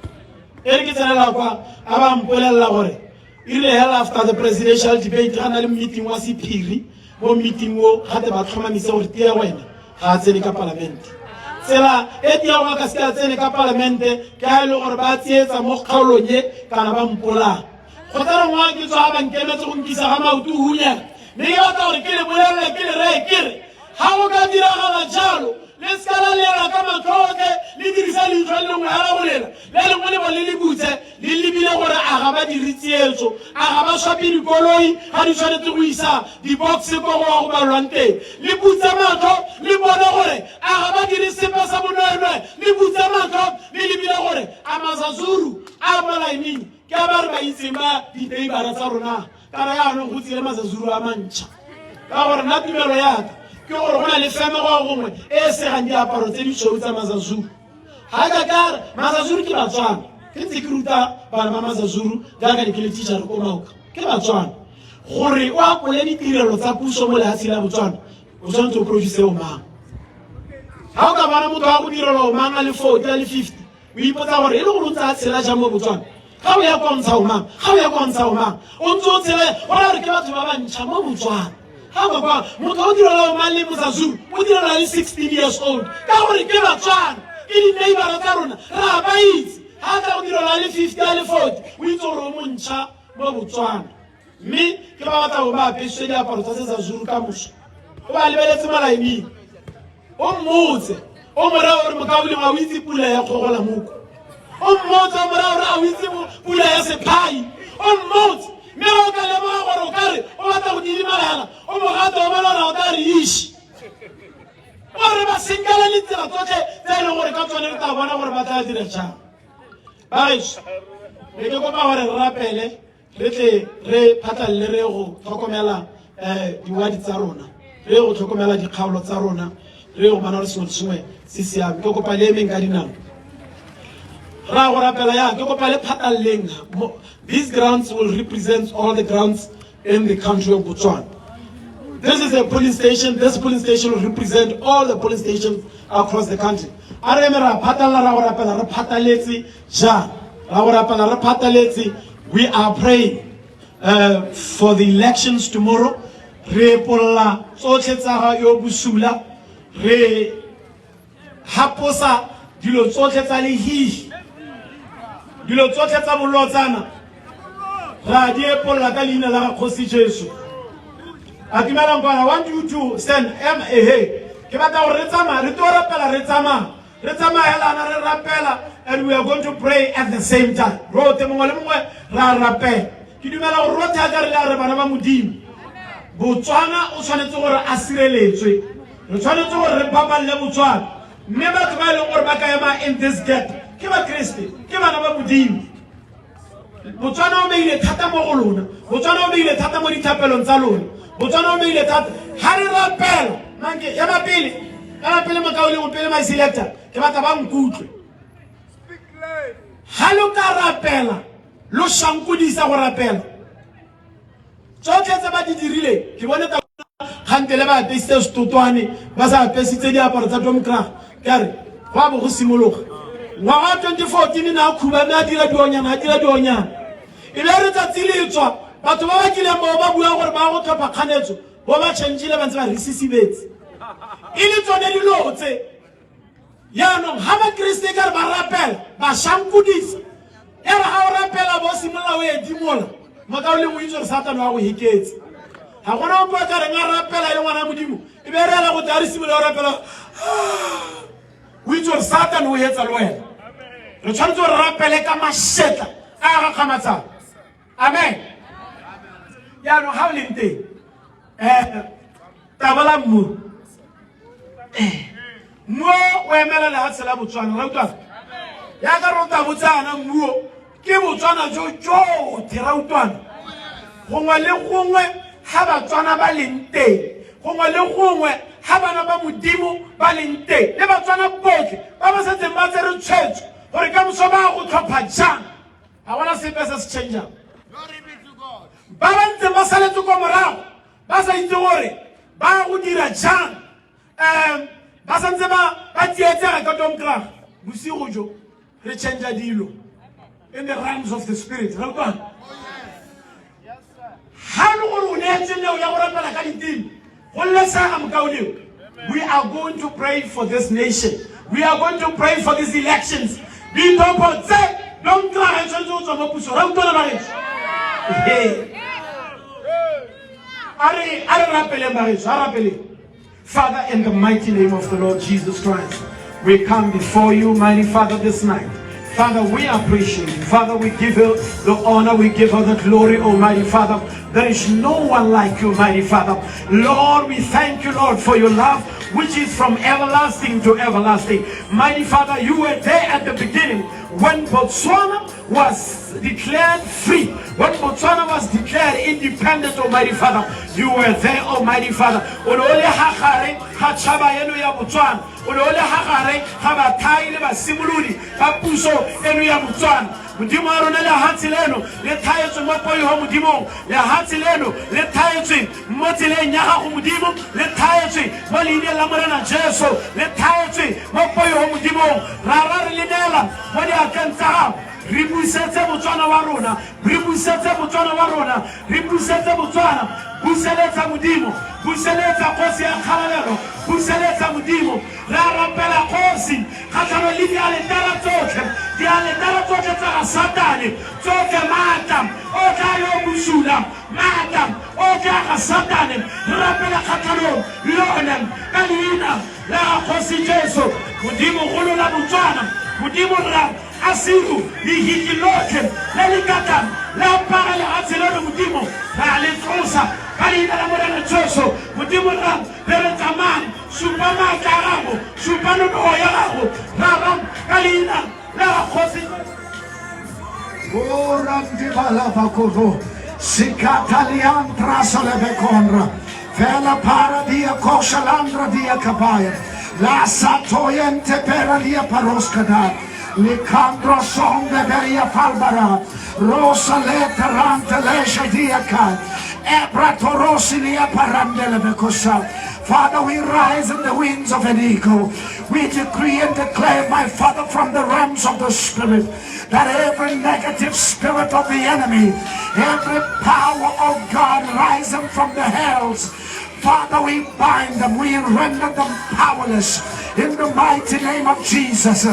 E re ke tsenela kwa a ba mpolelela gore e rile hela after the presidential debate ga na le meeting wa sephiri mo meeting o gate ba tlhomamise gore Tiego ene ga a tsene ka palamente. Tsela e Tiego a ka seke a tsene ka palamente ke ha e le gore ba tsietsa mo kgaolong e kana ba mpolaya. Go tsena ngwaga ke tswa ba nkemetse go nkisa ga maoto hunyela mme ke batla gore ke le bolelele ke le reye ke re ga go ka diragala jalo le seka la lela ka matlho otlhe le dirisa leitlho le lengwe hela go lela le lengwe le bo le le butse le lebile gore a ga ba dire tsietso a ga ba swape dikoloi ga di tshwanetse go isa di-box ko go wa go balwang teng le butse matlho le bone gore a ga ba dire sepe sa bonweenwee le butse matlho le lebile gore a mazazuru a mo lining ke a ba re ba itseng ba dipeibara tsa rona kana yaanong go tsile mazazuru a mantšha ka gore nna tumelo yaka ke gore go na le feme go gongwe e e segang diaparo tse ditshweu tsa mazazuru ga ka kare mazazuru ke Batswana ke ntse ke ruta bana ba mazazuru jaaka ne ke le teacher ko Maoka ke Batswana gore o akole ditirelo tsa puso mo lehatsheng la Botswana o tshwanetse o produce o mang ga o ka bona motho wa go direla o mang a le 40 a le 50 o ipotsa gore e le gore o ntse a tshela jang mo Botswana ga o ya kwa ntsha o mang ga o ya kwa ntsha o mang o ntse o tshela go raya gore ke batho ba bantšha mo Botswana ga ba kwa motho o direla o mang le mozazuru o direla le 16 years old ka gore ke Batswana ke di-neighbora tsa rona re a ba itse ga tla go direla le 50 a le 40 o itse gore o montšha mo Botswana mme ke ba batla bo ba apesitswe diaparo tsa sezazuru ka moso o ba lebeletse mo lining o mmotse o mo raya gore mokaulengwe a o itse pula ya kgogola moko o mmotse o mo raya gore a o itse pula ya sephai o mmotse mme ga o ka lemoga gore o kare o batla go didimala o mogato o bona gore o tla re iše gore ba senkele ditsela tsotlhe tse e leng gore ka tsone re tla bona gore ba tla dira jang. Bageso re ke kopa gore re rapele re tle re phatlalele re go tlhokomela diwadi tsa rona re go tlhokomela dikgaolo tsa rona re go bona gore sengwe le sengwe se siame. Ke kopa le emeng ka dinao ra go rapela yang ke kopa le phatlaleleng. These grounds will represent all the grounds in the country of Botswana. This is a polling station. This polling station will represent all the polling stations across the country. A re eme ra phatalla ra go rapela re phatlaletse jang ra go rapela re phatlaletse. We are praying for the elections tomorrow. Re epolla tsotlhe tsa ga yo bosula re haposa dilo tsotlhe tsa lehihi dilo tsotlhe tsa bolotsana ra di epolla ka leina la ga kgosi Jesu. A dumelang kwana 1 2 2 stand m ehe ke batla gore re tsamaya re tlo rapela re tsamaya re tsamaelana re rapela and we are going to pray at the same time rote mongwe le mongwe ra rapela. Ke dumela gore rote a ka re le a re bana ba Modimo Botswana o tshwanetse gore a sireletswe re tshwanetse gore re baballe Botswana mme batho ba e leng gore ba ka ema in this gap ke Bakreste ke bana ba Modimo. Botswana o beile thata mo go lona Botswana o beile thata mo dithapelong tsa lona Botswana o beile thata ga re rapela manke ema pele ema pele mokaulengwe pele my selector ke batla ba nkutlwe ga lo ka rapela lo shankodisa go rapela tsotlhe tse ba di dirileng ke bone kgantele ba apesitse setotwane ba sa apesitse diaparo tsa domkrag ke a re go a bo go simologa ngwaga wa 2014 ne a khubame a dira dionyana a dira dionyana e be re tsatsi le tswa batho ba ba kileng bao ba bua gore ba go tlhopha kganetso bo ba changile ba ntse ba re sisibetse e le tsone dilo tse yaanong ga Bakriste ka re ba rapela ba shankodisa e re ga o rapela bo simolola o edimola mokaulengwe o itse gore Satane wa go heketse ga gona ope o ka reng a rapela e le ngwana Modimo e be re ela go tla re simolola o rapela o itse gore Satane o etsa le wena. Re tshwanetse gore rapele ka mašetla a a gakgamatsang. Amen. Jaanong ga o leng teng tabola mmu mmuo o emela lehatshe la Botswana ra utlwana yaka re o tabotsana mmuo ke Botswana jo jotlhe ra utlwana gongwe le gongwe ga Batswana ba leng teng gongwe le gongwe ga bana ba Modimo ba leng teng le Batswana botlhe ba ba setseng ba tsere tshwetso gore ka moso ba go tlhopha jang ga gona sepe se se changeang. Ba ba ntseng ba saletse kwa morago ba sa itse gore ba go dira jang ba santse ba tsietsega ka domkrag bosigo jo re change dilo. In the realms of the spirit. Ra utlwana? Ha le gore o neetse neo ya go rapela ka diteme, go lesega mokaulengwe. We are going to pray for this nation. We are going to pray for these elections. Dithopo tse don't try tshwanetse go tswa mo puso. Ra utlwana bageso? Ee. A re a re rapeleng bageso, a rapeleng. Father, in the mighty name of the Lord Jesus Christ, we come before you, mighty Father, this night. Father, we appreciate you. Father, we give you the honor, we give you the glory, Almighty Father. There is no one like you, mighty Father. Lord, we thank you, Lord, for your love, which is from everlasting to everlasting. Mighty Father, you were there at the beginning when Botswana was declared free, when Botswana was declared independent, Almighty Father, you were there, Almighty Father. O ne o le ha gare ga tšhaba eno ya Botswana, o ne o le ha gare ga bathai le basimolodi ba puso eno ya Botswana. Modimo wa rona, lehatshe leno le thaetswe mo poiho Modimong, lehatshe leno le thaetswe mo tseleng ya gago Modimo, le thaetswe mo leineng la Morena Jesu, le thaetswe mo poiho Modimong. Rara, re le neela mo diatleng tsa gago. Re busetse Botswana wa rona, re busetse Botswana wa rona, re busetse Botswana. Buseletsa Modimo, buseletsa kgosi ya kgalalelo, buseletsa Modimo. Re a rapela kgosi kgatlhanong le dialetara tsotlhe, dialetara tsotlhe tsa ga Satane, tsotlhe maatla otlhe a yo bosula, maatla otlhe a ga Satane. Re rapela kgatlhanong le one ka leina la ga kgosi Jesu. Modimo, golola Botswana. Modimo rra a siru lehihi lotlhe le le katang le apara lehatshe leno, Modimo ra le tlosa ka leina la Morena Jesu. Modimo rra, re re tsamayang, supa maatla a gago, supa nonogo ya gago, rara, ka leina la ga kgosi. Orandibalabakoro, sikataliantra salebekonra, vela para dia koshalandra dia kabaya, la satoyente peralia paroskada, Licandro sonde beria falbara, rosa leta rante lesha dia ka, ebra torosilia parandele bekosa. Father, we rise in the wings of an eagle. We decree and declare, my Father, from the realms of the Spirit, that every negative spirit of the enemy, every power of God rising from the hells, Father, we bind them, we render them powerless in the mighty name of Jesus.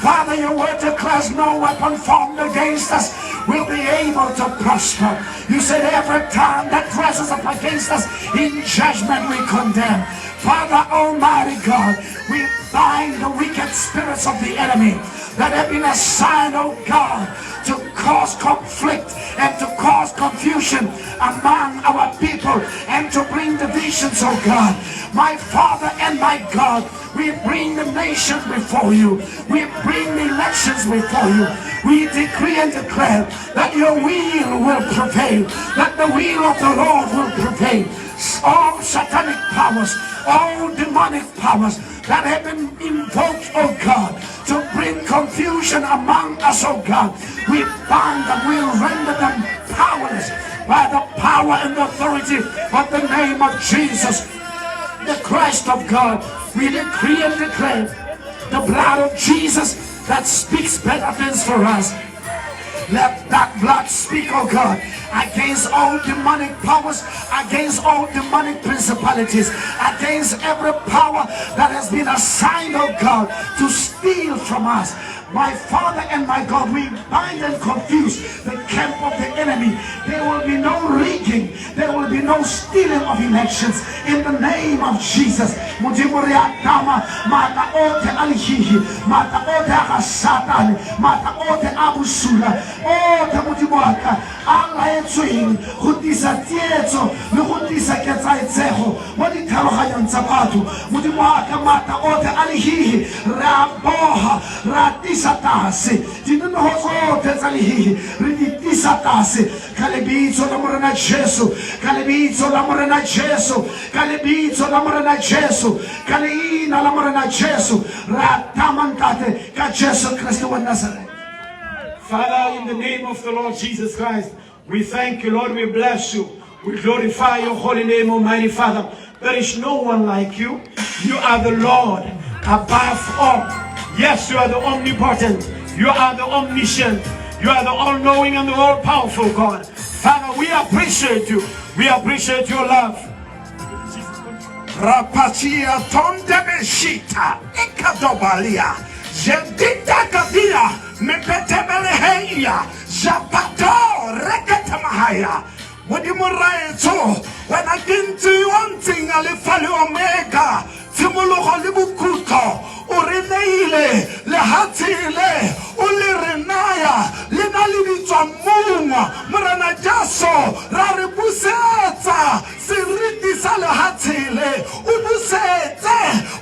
Father, your word declares no weapon formed against us will be able to prosper. You said every tongue that rises up against us in judgment we condemn. Father, Almighty God, we bind the wicked spirits of the enemy that have been assigned, oh God, to cause conflict and to cause confusion among our people and to bring divisions, oh God. My Father and my God, we bring the nation before you. We bring the elections before you. We decree and declare that your will will prevail, that the will of the Lord will prevail. All satanic powers, all demonic powers that have been invoked, oh God, to bring confusion among us, oh God, we bind them, we render them powerless by the power and authority of the name of Jesus, the Christ of God. We decree and declare the blood of Jesus that speaks better things for us. Let that blood speak, oh God, against all demonic powers, against all demonic principalities, against every power that has been assigned, oh God, to steal from us. My Father and my God, we bind and confuse the camp of the enemy. There will be no rigging. There will be no stealing of elections. In the name of Jesus. Modimo re a tama maatla otlhe a lehihi, maatla otlhe a ga Satane, maatla otlhe a bosula, otlhe Modimo wa ka a laetsweng go tlisa tsietso le go tlisa ketsaetsego mo ditlhaloganyong tsa batho. Modimo wa ka, maatla otlhe a lehihi re a boga, re a tlisa tlase. Dinonogo tsotlhe tsa lehihi re di tlisa tlase ka lebitso la Morena Jesu, ka lebitso la Morena Jesu, ka lebitso la Morena Jesu, ka leina la Morena Jesu. Re a tama ntate ka Jesu Kriste wa Nazareth. Father, in the name of the Lord Jesus Christ, we thank you, Lord. We bless you. We glorify your holy name, Almighty Father. There is no one like you. You are the Lord above all. Yes, you are the omnipotent. You are the omniscient. You are the all knowing and the all powerful God. Father, we appreciate you. We appreciate your love. Rapatia tondebeshita ikadobalia jedita kadia mepetebeleheia japato reketemahaya. Modimo raetsho, wena ke ntse o ntseng a lefa le omega, tshimologo le bokhutlo. O re neile lehatshe le o le re naya le na le ditswammung. Morena Jesu, ra re busetsa seriti sa lehatshe le, o busetse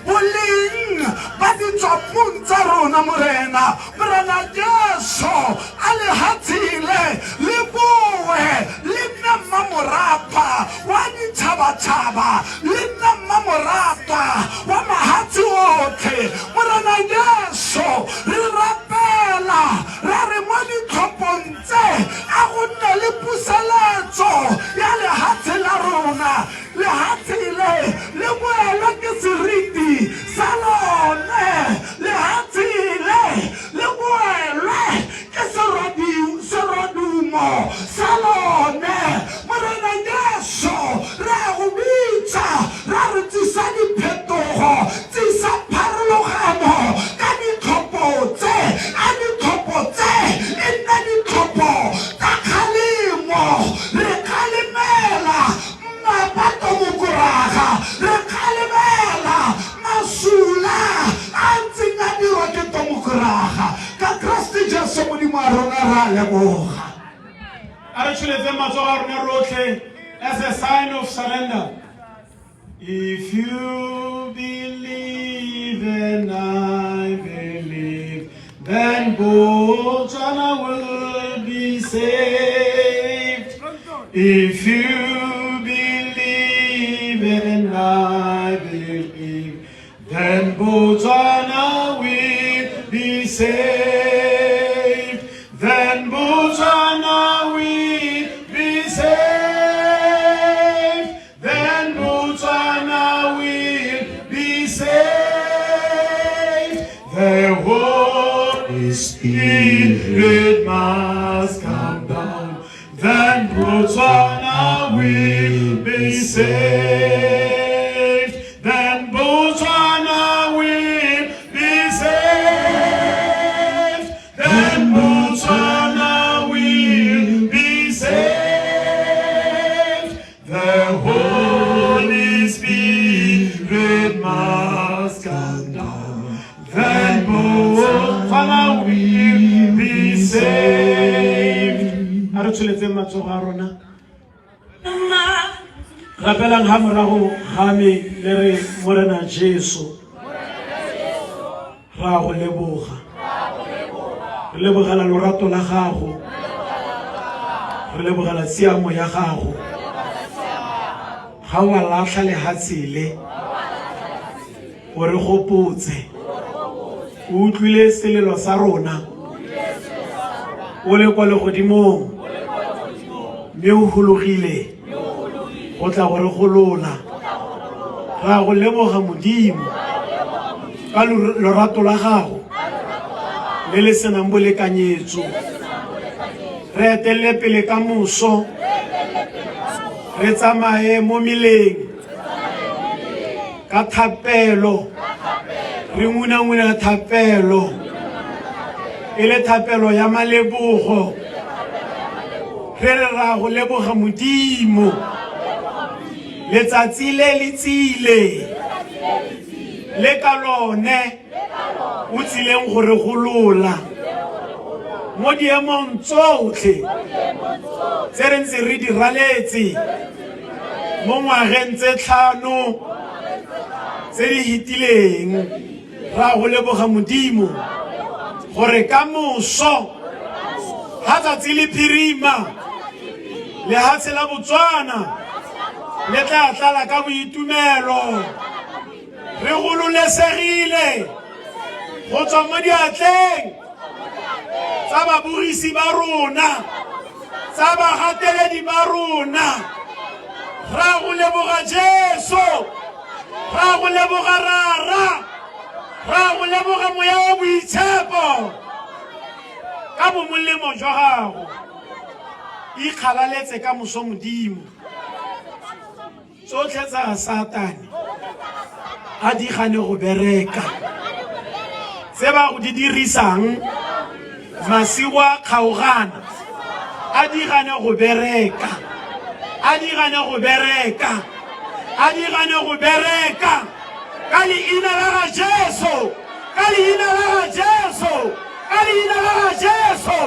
boleng ba ditswammung tsa rona. Morena, Morena Jesu, a lehatshe le le boe le nna mmamorapa wa ditšhabatšhaba, le nna mmamorapa wa mahatshe otlhe. Morena Jesu, re rapela ra re mo ditlhophong tse a go nne le puseletso ya lehatshe la rona. Lehatshe le le boelwe ke seriti sa lone. Lehatshe le le boelwe ke serodumo sa lone. Morena Jesu, re a go bitsa ra re tsisa diphetogo, tsisa pharologano ka ditlhopho tse. A ditlhopho tse e nne ditlhopho tsa kgalemo. Re kgalemela mmapato mokoraga, re kgalemela masula a ntseng a dirwa ke tomokoraga. Ka Kriste Jesu Modimo a rona, ra leboga. A re tsholetseng matsogo a rona rotlhe as a sign of surrender. If you believe and I believe, then Botswana will be saved. If you believe and I believe, then Botswana will be saved. Then Botswana will be saved. Then Botswana will be saved. The Holy Spirit must come down. Then Botswana will be saved. Then Botswana will be saved. Then Botswana will be saved. The Holy Spirit must come down. Then Botswana will be saved. A re tsholetseng matsogo a rona. Rapelang ha morago ga me le re, Morena Jesu, ra go leboga. Re lebogela lorato la gago. Re lebogela tshiamo ya gago. Ga wa latlha lehatshe le. O re gopotse. O utlwile selelo sa rona. O le kwa legodimong. Mme o fologile go tla go re golola. Ra go leboga, Modimo, ka lorato la gago le le senang bolekanyetso. Re etelele pele ka moso, re tsamaye mo meleng ka thapelo, re ngunanguna thapelo e le thapelo ya malebogo. Re re ra go leboga, Modimo, letsatsi le le tsile le ka lone o tsileng go re golola mo diemong tsotlhe tse re ntse re di raletse mo ngwageng tse 5 tse di fetileng. Ra go leboga, Modimo, gore ka moso ga tsatsi le phirima, lehatshe la Botswana le tla tlala ka boitumelo. Re gololesegile go tswa mo diatleng tsa babogisi ba rona, tsa bagateledi ba rona. Ra go leboga, Jesu. Ra go leboga, Rara. Ra go leboga, Moya wa Boitshepo, ka bomolemo jwa gago. Ikgalaletse ka moso Modimo. Tsotlhe tsa ga Satane a di gane go bereka. Tse ba go di dirisang masigo a kgaogana a di gane go bereka. A di gane go bereka. A di gane go bereka. Ka leina la ga Jesu. Ka leina la ga Jesu. Ka leina la ga Jesu.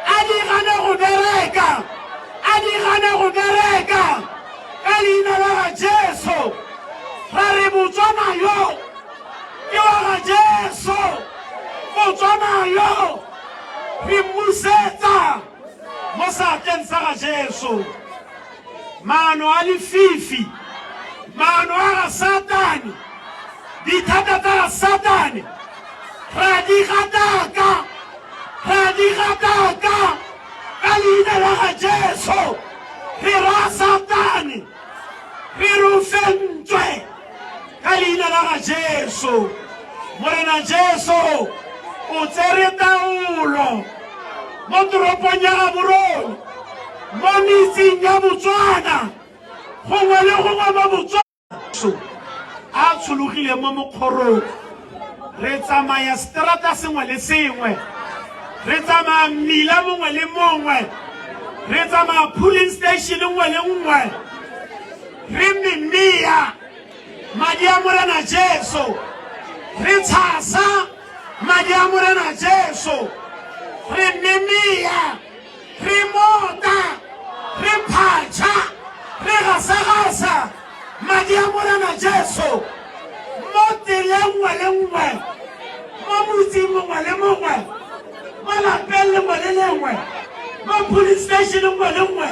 A di gane go bereka. A di gane go bereka. Ka leina la ga Jesu. Ra re Botswana yo ke wa ga Jesu. Botswana yo re mmusetsa mo seatleng sa ga Jesu. Maano a lefifi, maano a ga Satane, dithata tsa ga Satane, ra di gataka, ra di gataka ka leina la ga Jesu. Re ra Satane, re re o fentswe ka leina la ga Jesu. Morena Jesu o tsere taolo mo toropong ya Gaborone, mo metseng ya Botswana, gongwe le gongwe mo Botswana. A tshologile mo mokgorong. Re tsamaya seterata sengwe le sengwe, re tsamaya mmila mongwe le mongwe, re tsamaya polling station nngwe le nngwe, re memea madi a Morena Jesu, re tshasa madi a Morena Jesu, re memea, re mota, re phatšha, re gasagasa madi a Morena Jesu mo tseleng nngwe le nngwe, mo motseng mongwe le mongwe, mo lapeng lengwe le lengwe, mo police station nngwe le nngwe,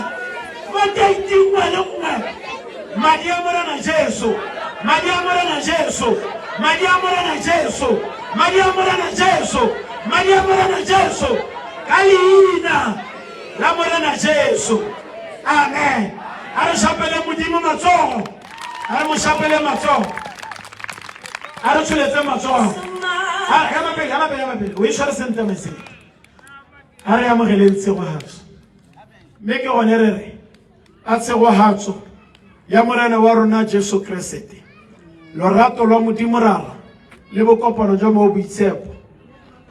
mo gate nngwe le nngwe. Madi a Morena Jesu, madi a Morena Jesu, madi a Morena Jesu, madi a Morena Jesu, madi a Morena Jesu, ka leina la Morena Jesu. Amen. A re šapele Modimo matsogo. A re mo šapele matsogo. A re tsholetse matsogo. A ema pele, ema pele, ema pele. O e tshware sentle maiseng. A re amogeleng tshegogatso. Mme ke gone re re a tshegogatso ya Morena wa rona Jesu Keresete, lorato lwa Modimo Rara le bokopano jwa mo boitshepo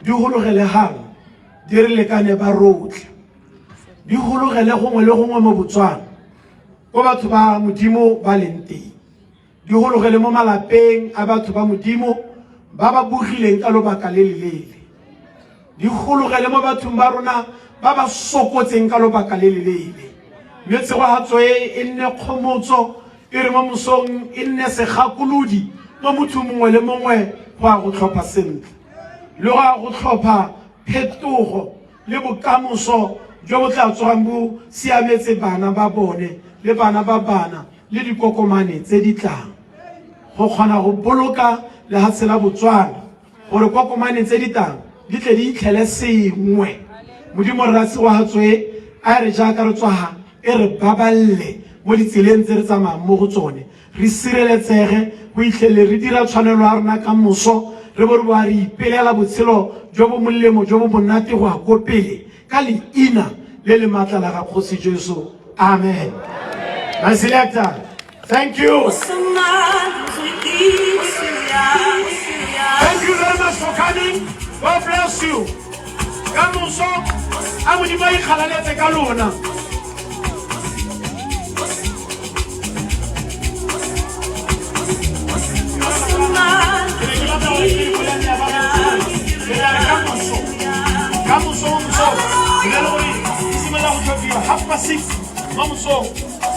di gologele gangwe di re lekane ba rotlhe, di gologele gongwe le gongwe mo Botswana ko batho ba Modimo ba leng teng, di gologele mo malapeng a batho ba Modimo ba ba bogileng ka lobaka le leleele, di gologele mo bathong ba rona ba ba sokotseng ka lobaka le leleele. Mme tshegogatso e e nne kgomotso, e re mo mosong e nne segakolodi mo mothong mongwe le mongwe go ya go tlhopha sentle le go ya go tlhopha phetogo le bokamoso jo bo tla tsogang bo siametse bana ba bone le bana ba bana le dikokomane tse di tlang, go kgona go boloka lehatshe la Botswana gore kokomane tse di tlang di tle di itlhele sengwe. Modimo Rra tshegogatso e a e re jaaka re tswaga e re baballe mo ditseleng tse re tsamayang mo go tsone, re sireletsege go itlhelele re dira tshwanelo ya rona ka moso, re bo re boa re ipelela botshelo jo bo molemo jo bo monate go ya ko pele ka leina le le maatla la ga Kgosi Jesu. Amen. My selector, thank you. Thank you very much for coming. God bless you. Ka moso a Modimo a ikgalaletse ka lona. Ka moso mo mosong re le gore e simolola go tlhophiwa 6:30 mo mosong.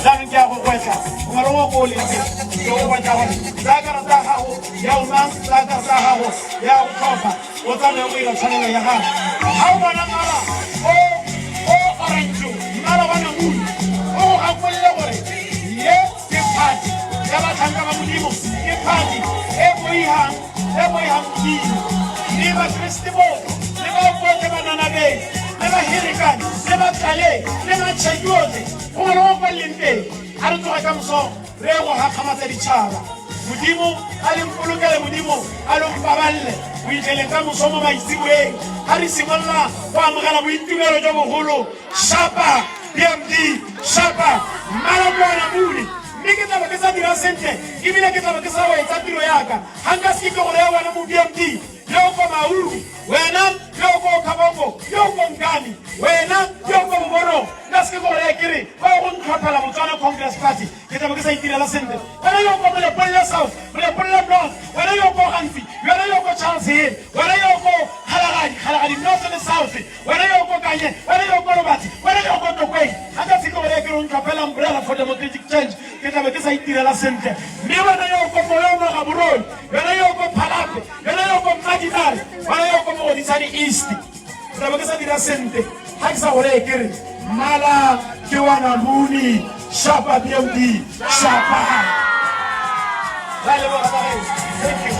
Jaanong ke ya go gwetla gongwe le gongwe ko o leng teng, ke go gwetla gore tsaya karata ya gago ya o mang, tsaya karata ya gago ya go tlhopha, o tsamaye o ira tshwanelo ya gago. Ga o bona mmala o o orange, mmala wa namune, o go gakolole gore ye ke party ya batlhanka ba Modimo, ke party e boihang, e boihang Modimo. Le Bakriste botlhe, le bao botlhe ba nanabeng, le ba Herekane, le ba Tlaleng, le ba Tšhekiotle, gongwe le gongwe kwa le leng teng, a re tsoge ka moso re ye go gakgamatsa ditšhaba. Modimo a le mpolokele, Modimo a lo mpaballe go itlheleng ka moso mo maitseboeng ga re simolola go amogela boitumelo jo bogolo. Shapa BMD, shapa Mmalakoana Mune. Mme ke tlabe ke sa dira sentle ebile ke tlabe ke sa wetsa tiro yaka ga nka se ke gore ya wena mo BMD yo ko Mauru, wena yo ko Kabongo, yo ko Nkane, wena yo ko Boborong, nka se ke gore ke re ba go ntlhophela Botswana Congress Party, ke tlabe ke sa itirela sentle. Wena yo ko Molepolole South, Molepolole North, wena yo ko Gantsi, wena yo ko Charles Hill, wena yo ko Kgalagadi, Kgalagadi North le South, wena yo ko Kanye, wena yo ko Lobatse, wena yo ko Tokweng, ga ka se ke gore ke re o ntlhophela Umbrella for Democratic Change, ke tlabe ke sa itirela sentle. Mme wena yo ko Moyoma Gaborone, wena yo ko Phalape, wena yo ko Mmadinare, wena yo ko Mogoditshane East, ke tlabe ke sa dira sentle ga ke sa gore ke re mmala ke wa namune. Shapa BMD, shapa. Ra leboga bagaetsho. Thank you.